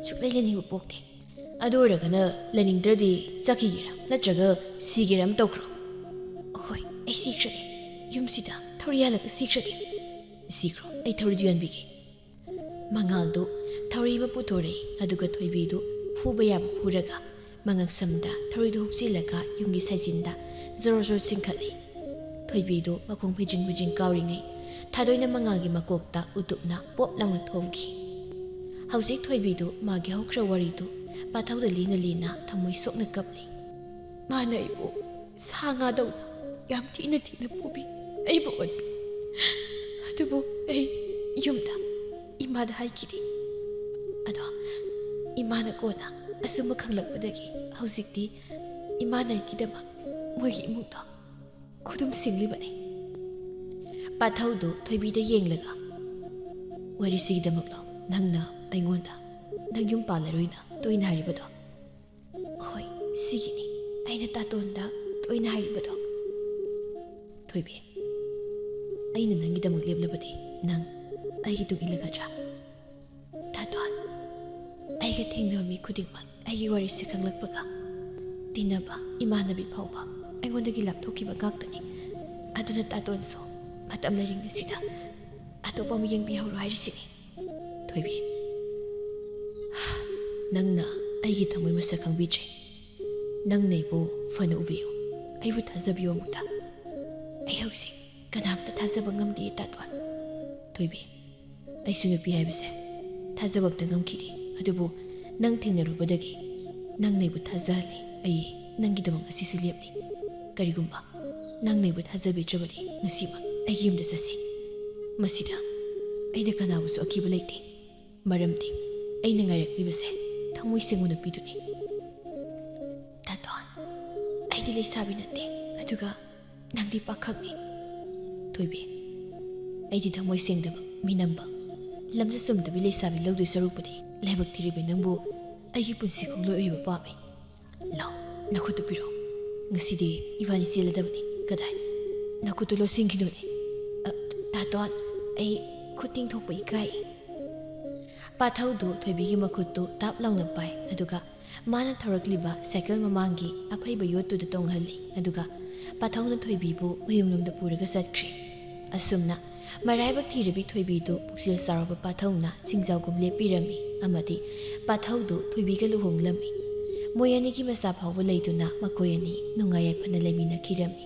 ꯁꯨꯛꯂꯩ ꯂꯩꯅꯤꯡꯕ ꯄꯣꯛꯇꯦ꯫" "ꯑꯗꯨ ꯑꯣꯏꯔꯒꯅ ꯂꯩꯅꯤꯡꯗ꯭ꯔꯗꯤ ꯆꯠꯈꯤꯒꯦꯔꯥ ꯅꯠꯇ꯭ꯔꯒ ꯁꯤꯒꯦꯔꯥ ꯑꯃ ꯇꯧꯈ꯭ꯔꯣ꯫" "ꯍꯣꯏ, ꯑꯩ ꯁꯤꯈ꯭ꯔꯒꯦ꯫ ꯌꯨꯝꯁꯤꯗ ꯊꯧꯔꯤ ꯌꯥꯜꯂꯒ ꯁꯤꯈ꯭ꯔꯒꯦ꯫" "ꯁꯤꯈ꯭ꯔꯣ, ꯑꯩ ꯊꯧꯔꯤꯗꯨ ꯌꯥꯟꯕꯤꯒꯦ꯫" ꯃꯉꯥꯜꯗꯨ ꯊꯧꯔꯤ ꯑꯃ ꯄꯨꯊꯣꯔꯛꯏ, ꯑꯗꯨꯒ ꯊꯣꯏꯕꯤꯗꯨ ꯐꯨꯕ ꯌꯥꯕ ꯐꯨꯔꯒ ꯃꯉꯛꯁꯝꯗ ꯊꯧꯔꯤꯗꯨ ꯍꯨꯛꯆꯤꯜꯂꯒ ꯌꯨꯝꯒꯤ ꯁꯥꯏꯖꯤꯟꯗ ꯖꯣꯔꯣ ꯖꯣꯔꯣ ꯆꯤꯡꯈꯠꯂꯤ꯫ ꯊꯣꯏꯕꯤꯗꯨ ꯃꯈꯣꯡ ꯐꯩꯖꯤꯡ ꯐꯩꯖꯤꯡ ꯀꯥꯎꯔꯤꯉꯩ ꯊꯥꯗꯣꯏꯅ ꯃꯉꯥꯜꯒꯤ ꯃꯀꯣꯛꯇ ꯎꯇꯨꯞꯅ ꯄꯣꯞ ꯂꯥꯎꯅ ꯊꯣꯝꯈꯤ꯫ ꯍꯧꯖꯤꯛ ꯊꯣꯏꯕꯤꯗꯨ ꯃꯥꯒꯤ ꯍꯧꯈ꯭ꯔ ꯋꯥꯔꯤꯗꯨ ꯄꯥꯊꯧꯗ ꯂꯤꯅ ꯂꯤꯅ ꯊꯃꯣꯏ ꯁꯣꯛꯅ ꯀꯞꯂꯤ꯫ "ꯃꯥꯅ ꯑꯩꯕꯨ ꯁꯥ ꯉꯥꯗꯧꯅ ꯌꯥꯝ ꯊꯤꯅ ꯊꯤꯅ ꯄꯨꯕꯤ, ꯑꯩꯕꯨ ꯑꯣꯠꯄꯤ꯫ ꯑꯗꯨꯕꯨ ꯑꯩ ꯌꯨꯝꯗ ꯏꯃꯥꯗ ꯍꯥꯏꯈꯤꯗꯦ꯫ ꯑꯗꯣ ꯏꯃꯥꯅ ꯀꯣꯟꯅ ꯑꯆꯨꯝꯕ ꯈꯪꯂꯛꯄꯗꯒꯤ ꯍꯧꯖꯤꯛꯇꯤ ꯏꯃꯥꯅ ꯑꯩꯒꯤꯗꯃꯛ ꯃꯣꯏꯒꯤ ꯏꯃꯨꯡꯗꯣ ꯈꯨꯗꯨꯝ ꯁꯤꯡꯂꯤꯕꯅꯤ꯫" ꯄꯥꯊꯧꯗꯨ ꯊꯣꯏꯕꯤꯗ ꯌꯦꯡꯂꯒ, "ꯋꯥꯔꯤꯁꯤꯒꯤꯗꯃꯛꯂꯣ ꯅꯪꯅ ꯑꯩꯉꯣꯟꯗ ꯅꯪ ꯌꯨꯝ ꯄꯥꯜꯂꯔꯣꯏꯅ ꯇꯣꯏꯅ ꯍꯥꯏꯔꯤꯕꯗꯣ?" "ꯍꯣꯏ, ꯁꯤꯒꯤꯅꯤ ꯑꯩꯅ ꯇꯥꯇꯣꯟꯗ ꯇꯣꯏꯅ ꯍꯥꯏꯔꯤꯕꯗꯣ꯫" "ꯊꯣꯏꯕꯤ, ꯑꯩꯅ ꯅꯪꯒꯤꯗꯃꯛ ꯂꯦꯞꯂꯕꯗꯤ ꯅꯪ ꯑꯩꯒꯤ ꯇꯨꯡ ꯏꯜꯂꯒꯗ꯭ꯔꯥ?" ꯑꯩꯒ ꯊꯦꯡꯅꯕ ꯃꯤ ꯈꯨꯗꯤꯡꯃꯛ ꯑꯩꯒꯤ ꯋꯥꯔꯤꯁꯦ ꯈꯪꯂꯛꯄꯒ ꯇꯤꯟꯅꯕ ꯏꯃꯥꯟꯅꯕꯤ ꯐꯥꯎꯕ ꯑꯩꯉꯣꯟꯗꯒꯤ ꯂꯥꯞꯊꯣꯛꯈꯤꯕ ꯉꯥꯛꯇꯅꯤ꯫ ꯑꯗꯨꯅ ꯇꯥꯇꯣꯟꯁꯨ ꯃꯇꯝ ꯂꯩꯔꯤꯉꯩꯁꯤꯗ ꯑꯇꯣꯞꯄ ꯑꯃ ꯌꯦꯡꯕꯤꯍꯧꯔꯣ ꯍꯥꯏꯔꯤꯁꯤꯅꯤ꯫ ꯊꯣꯏꯕꯤ, ꯅꯪꯅ ꯑꯩꯒꯤ ꯊꯃꯣꯏ ꯃꯁꯛ ꯈꯪꯕꯤꯗ꯭ꯔꯦ꯫ ꯅꯪꯅ ꯑꯩꯕꯨ ꯐꯅ ꯎꯕꯤꯌꯨ, ꯑꯩꯕꯨ ꯊꯥꯖꯕꯤꯌꯨ ꯑꯃꯨꯛꯇ꯫ ꯑꯩ ꯍꯧꯖꯤꯛ ꯀꯅꯥꯝꯇ ꯊꯥꯖꯕ ꯉꯝꯗꯦ ꯇꯥꯇꯣꯟ꯫ ꯊꯣꯏꯕꯤ, ꯑꯩꯁꯨ ꯅꯨꯄꯤ ꯍꯥꯏꯕꯁꯦ ꯊꯥꯖꯕ ꯑꯝꯇ ꯉꯝꯈꯤꯗꯦ꯫ ꯑꯗꯨꯕꯨ ꯅꯪ ꯊꯦꯡꯅꯔꯨꯕꯗꯒꯤ ꯅꯪꯅ ꯑꯩꯕꯨ ꯊꯥꯖꯍꯜꯂꯦ꯫ ꯑꯩ ꯅꯪꯒꯤꯗꯃꯛ ꯉꯁꯤꯁꯨ ꯂꯦꯞꯂꯤ꯫ ꯀꯔꯤꯒꯨꯝꯕ ꯅꯪꯅ ꯑꯩꯕꯨ ꯊꯥꯖꯕꯤꯗ꯭ꯔꯕꯗꯤ ꯉꯁꯤꯃꯛ ꯑꯩꯒꯤ ꯌꯨꯝꯗ ꯆꯠꯁꯤ꯫ ꯃꯁꯤꯗ ꯑꯩꯅ ꯀꯅꯥꯕꯨꯁꯨ ꯑꯀꯤꯕ ꯂꯩꯇꯦ꯫ ꯃꯔꯝꯗꯤ ꯑꯩꯅ ꯉꯥꯏꯔꯛꯂꯤꯕꯁꯦ ꯊꯃꯣꯏ ꯁꯦꯡꯕ ꯅꯨꯄꯤꯗꯨꯅꯤ꯫ ꯇꯥꯇꯣꯟ, ꯑꯩꯗꯤ ꯂꯩꯁꯥꯕꯤ ꯅꯠꯇꯦ, ꯑꯗꯨꯒ ꯅꯪꯗꯤ ꯄꯥꯈꯪꯅꯤ꯫ ꯊꯣꯏꯕꯤ, ꯑꯩꯗꯤ ꯊꯃꯣꯏ ꯁꯦꯡꯗꯕ, ꯃꯤꯅꯝꯕ, ꯂꯝꯆꯠ ꯆꯨꯝꯗꯕꯤ ꯂꯩꯁꯥꯕꯤ ꯂꯧꯗꯣꯏ ꯁꯔꯨꯛꯄꯨꯗꯤ ꯂꯥꯏꯕꯛ ꯊꯤꯔꯤꯕꯤ ꯅꯪꯕꯨ ꯑꯩꯒꯤ ꯄꯨꯟꯁꯤ ꯈꯣꯡꯂꯣꯏ ꯑꯣꯏꯕ ꯄꯥꯝꯃꯤ꯫ ꯂꯥꯎ, ꯅꯈꯨꯠꯇꯨ ꯄꯤꯔꯛꯑꯣ꯫ ꯉꯁꯤꯗꯤ ꯏꯕꯥꯅꯤ ꯆꯦꯜꯂꯗꯕꯅꯤ꯫ ꯀꯗꯥꯏ? ꯅꯈꯨꯠꯇꯨ ꯂꯣꯠꯁꯤꯟꯈꯤꯅꯨꯅꯦ꯫ ꯑ, ꯇꯥꯇꯣꯟ, ꯑꯩ ꯈꯨꯠ ꯇꯤꯡꯊꯣꯛꯄ ꯏꯀꯥꯏ꯫ ꯄꯥꯊꯧꯗꯨ ꯊꯣꯏꯕꯤꯒꯤ ꯃꯈꯨꯠꯇꯨ ꯇꯥꯞ ꯂꯥꯎꯅ ꯄꯥꯏ, ꯑꯗꯨꯒ ꯃꯥꯅ ꯊꯧꯔꯛꯂꯤꯕ ꯁꯥꯏꯀꯜ ꯃꯃꯥꯡꯒꯤ ꯑꯐꯩꯕ ꯌꯣꯠꯇꯨꯗ ꯇꯣꯡꯍꯜꯂꯤ, ꯑꯗꯨꯒ ꯄꯥꯊꯧꯅ ꯊꯣꯏꯕꯤꯕꯨ ꯃꯌꯨꯝꯂꯣꯝꯗ ꯄꯨꯔꯒ ꯆꯠꯈ꯭ꯔꯦ꯫ ꯑꯁꯨꯝꯅ ꯃꯔꯥꯏꯕꯛ ꯊꯤꯔꯕꯤ ꯊꯣꯏꯕꯤꯗꯨ ꯄꯨꯛꯆꯦꯜ ꯆꯥꯎꯔꯕ ꯄꯥꯊꯧꯅ ꯆꯤꯡꯖꯥꯎꯒꯨꯝ ꯂꯦꯞꯄꯤꯔꯝꯃꯤ, ꯑꯃꯗꯤ ꯄꯥꯊꯧꯗꯨ ꯊꯣꯏꯕꯤꯒ ꯂꯨꯍꯣꯡꯂꯝꯃꯤ꯫ ꯃꯣꯏ ꯑꯅꯤꯒꯤ ꯃꯆꯥ ꯐꯥꯎꯕ ꯂꯩꯗꯨꯅ ꯃꯈꯣꯏ ꯑꯅꯤ ꯅꯨꯡꯉꯥꯏ ꯌꯥꯏꯐꯅ ꯂꯩꯃꯤꯟꯅꯈꯤꯔꯝꯃꯤ꯫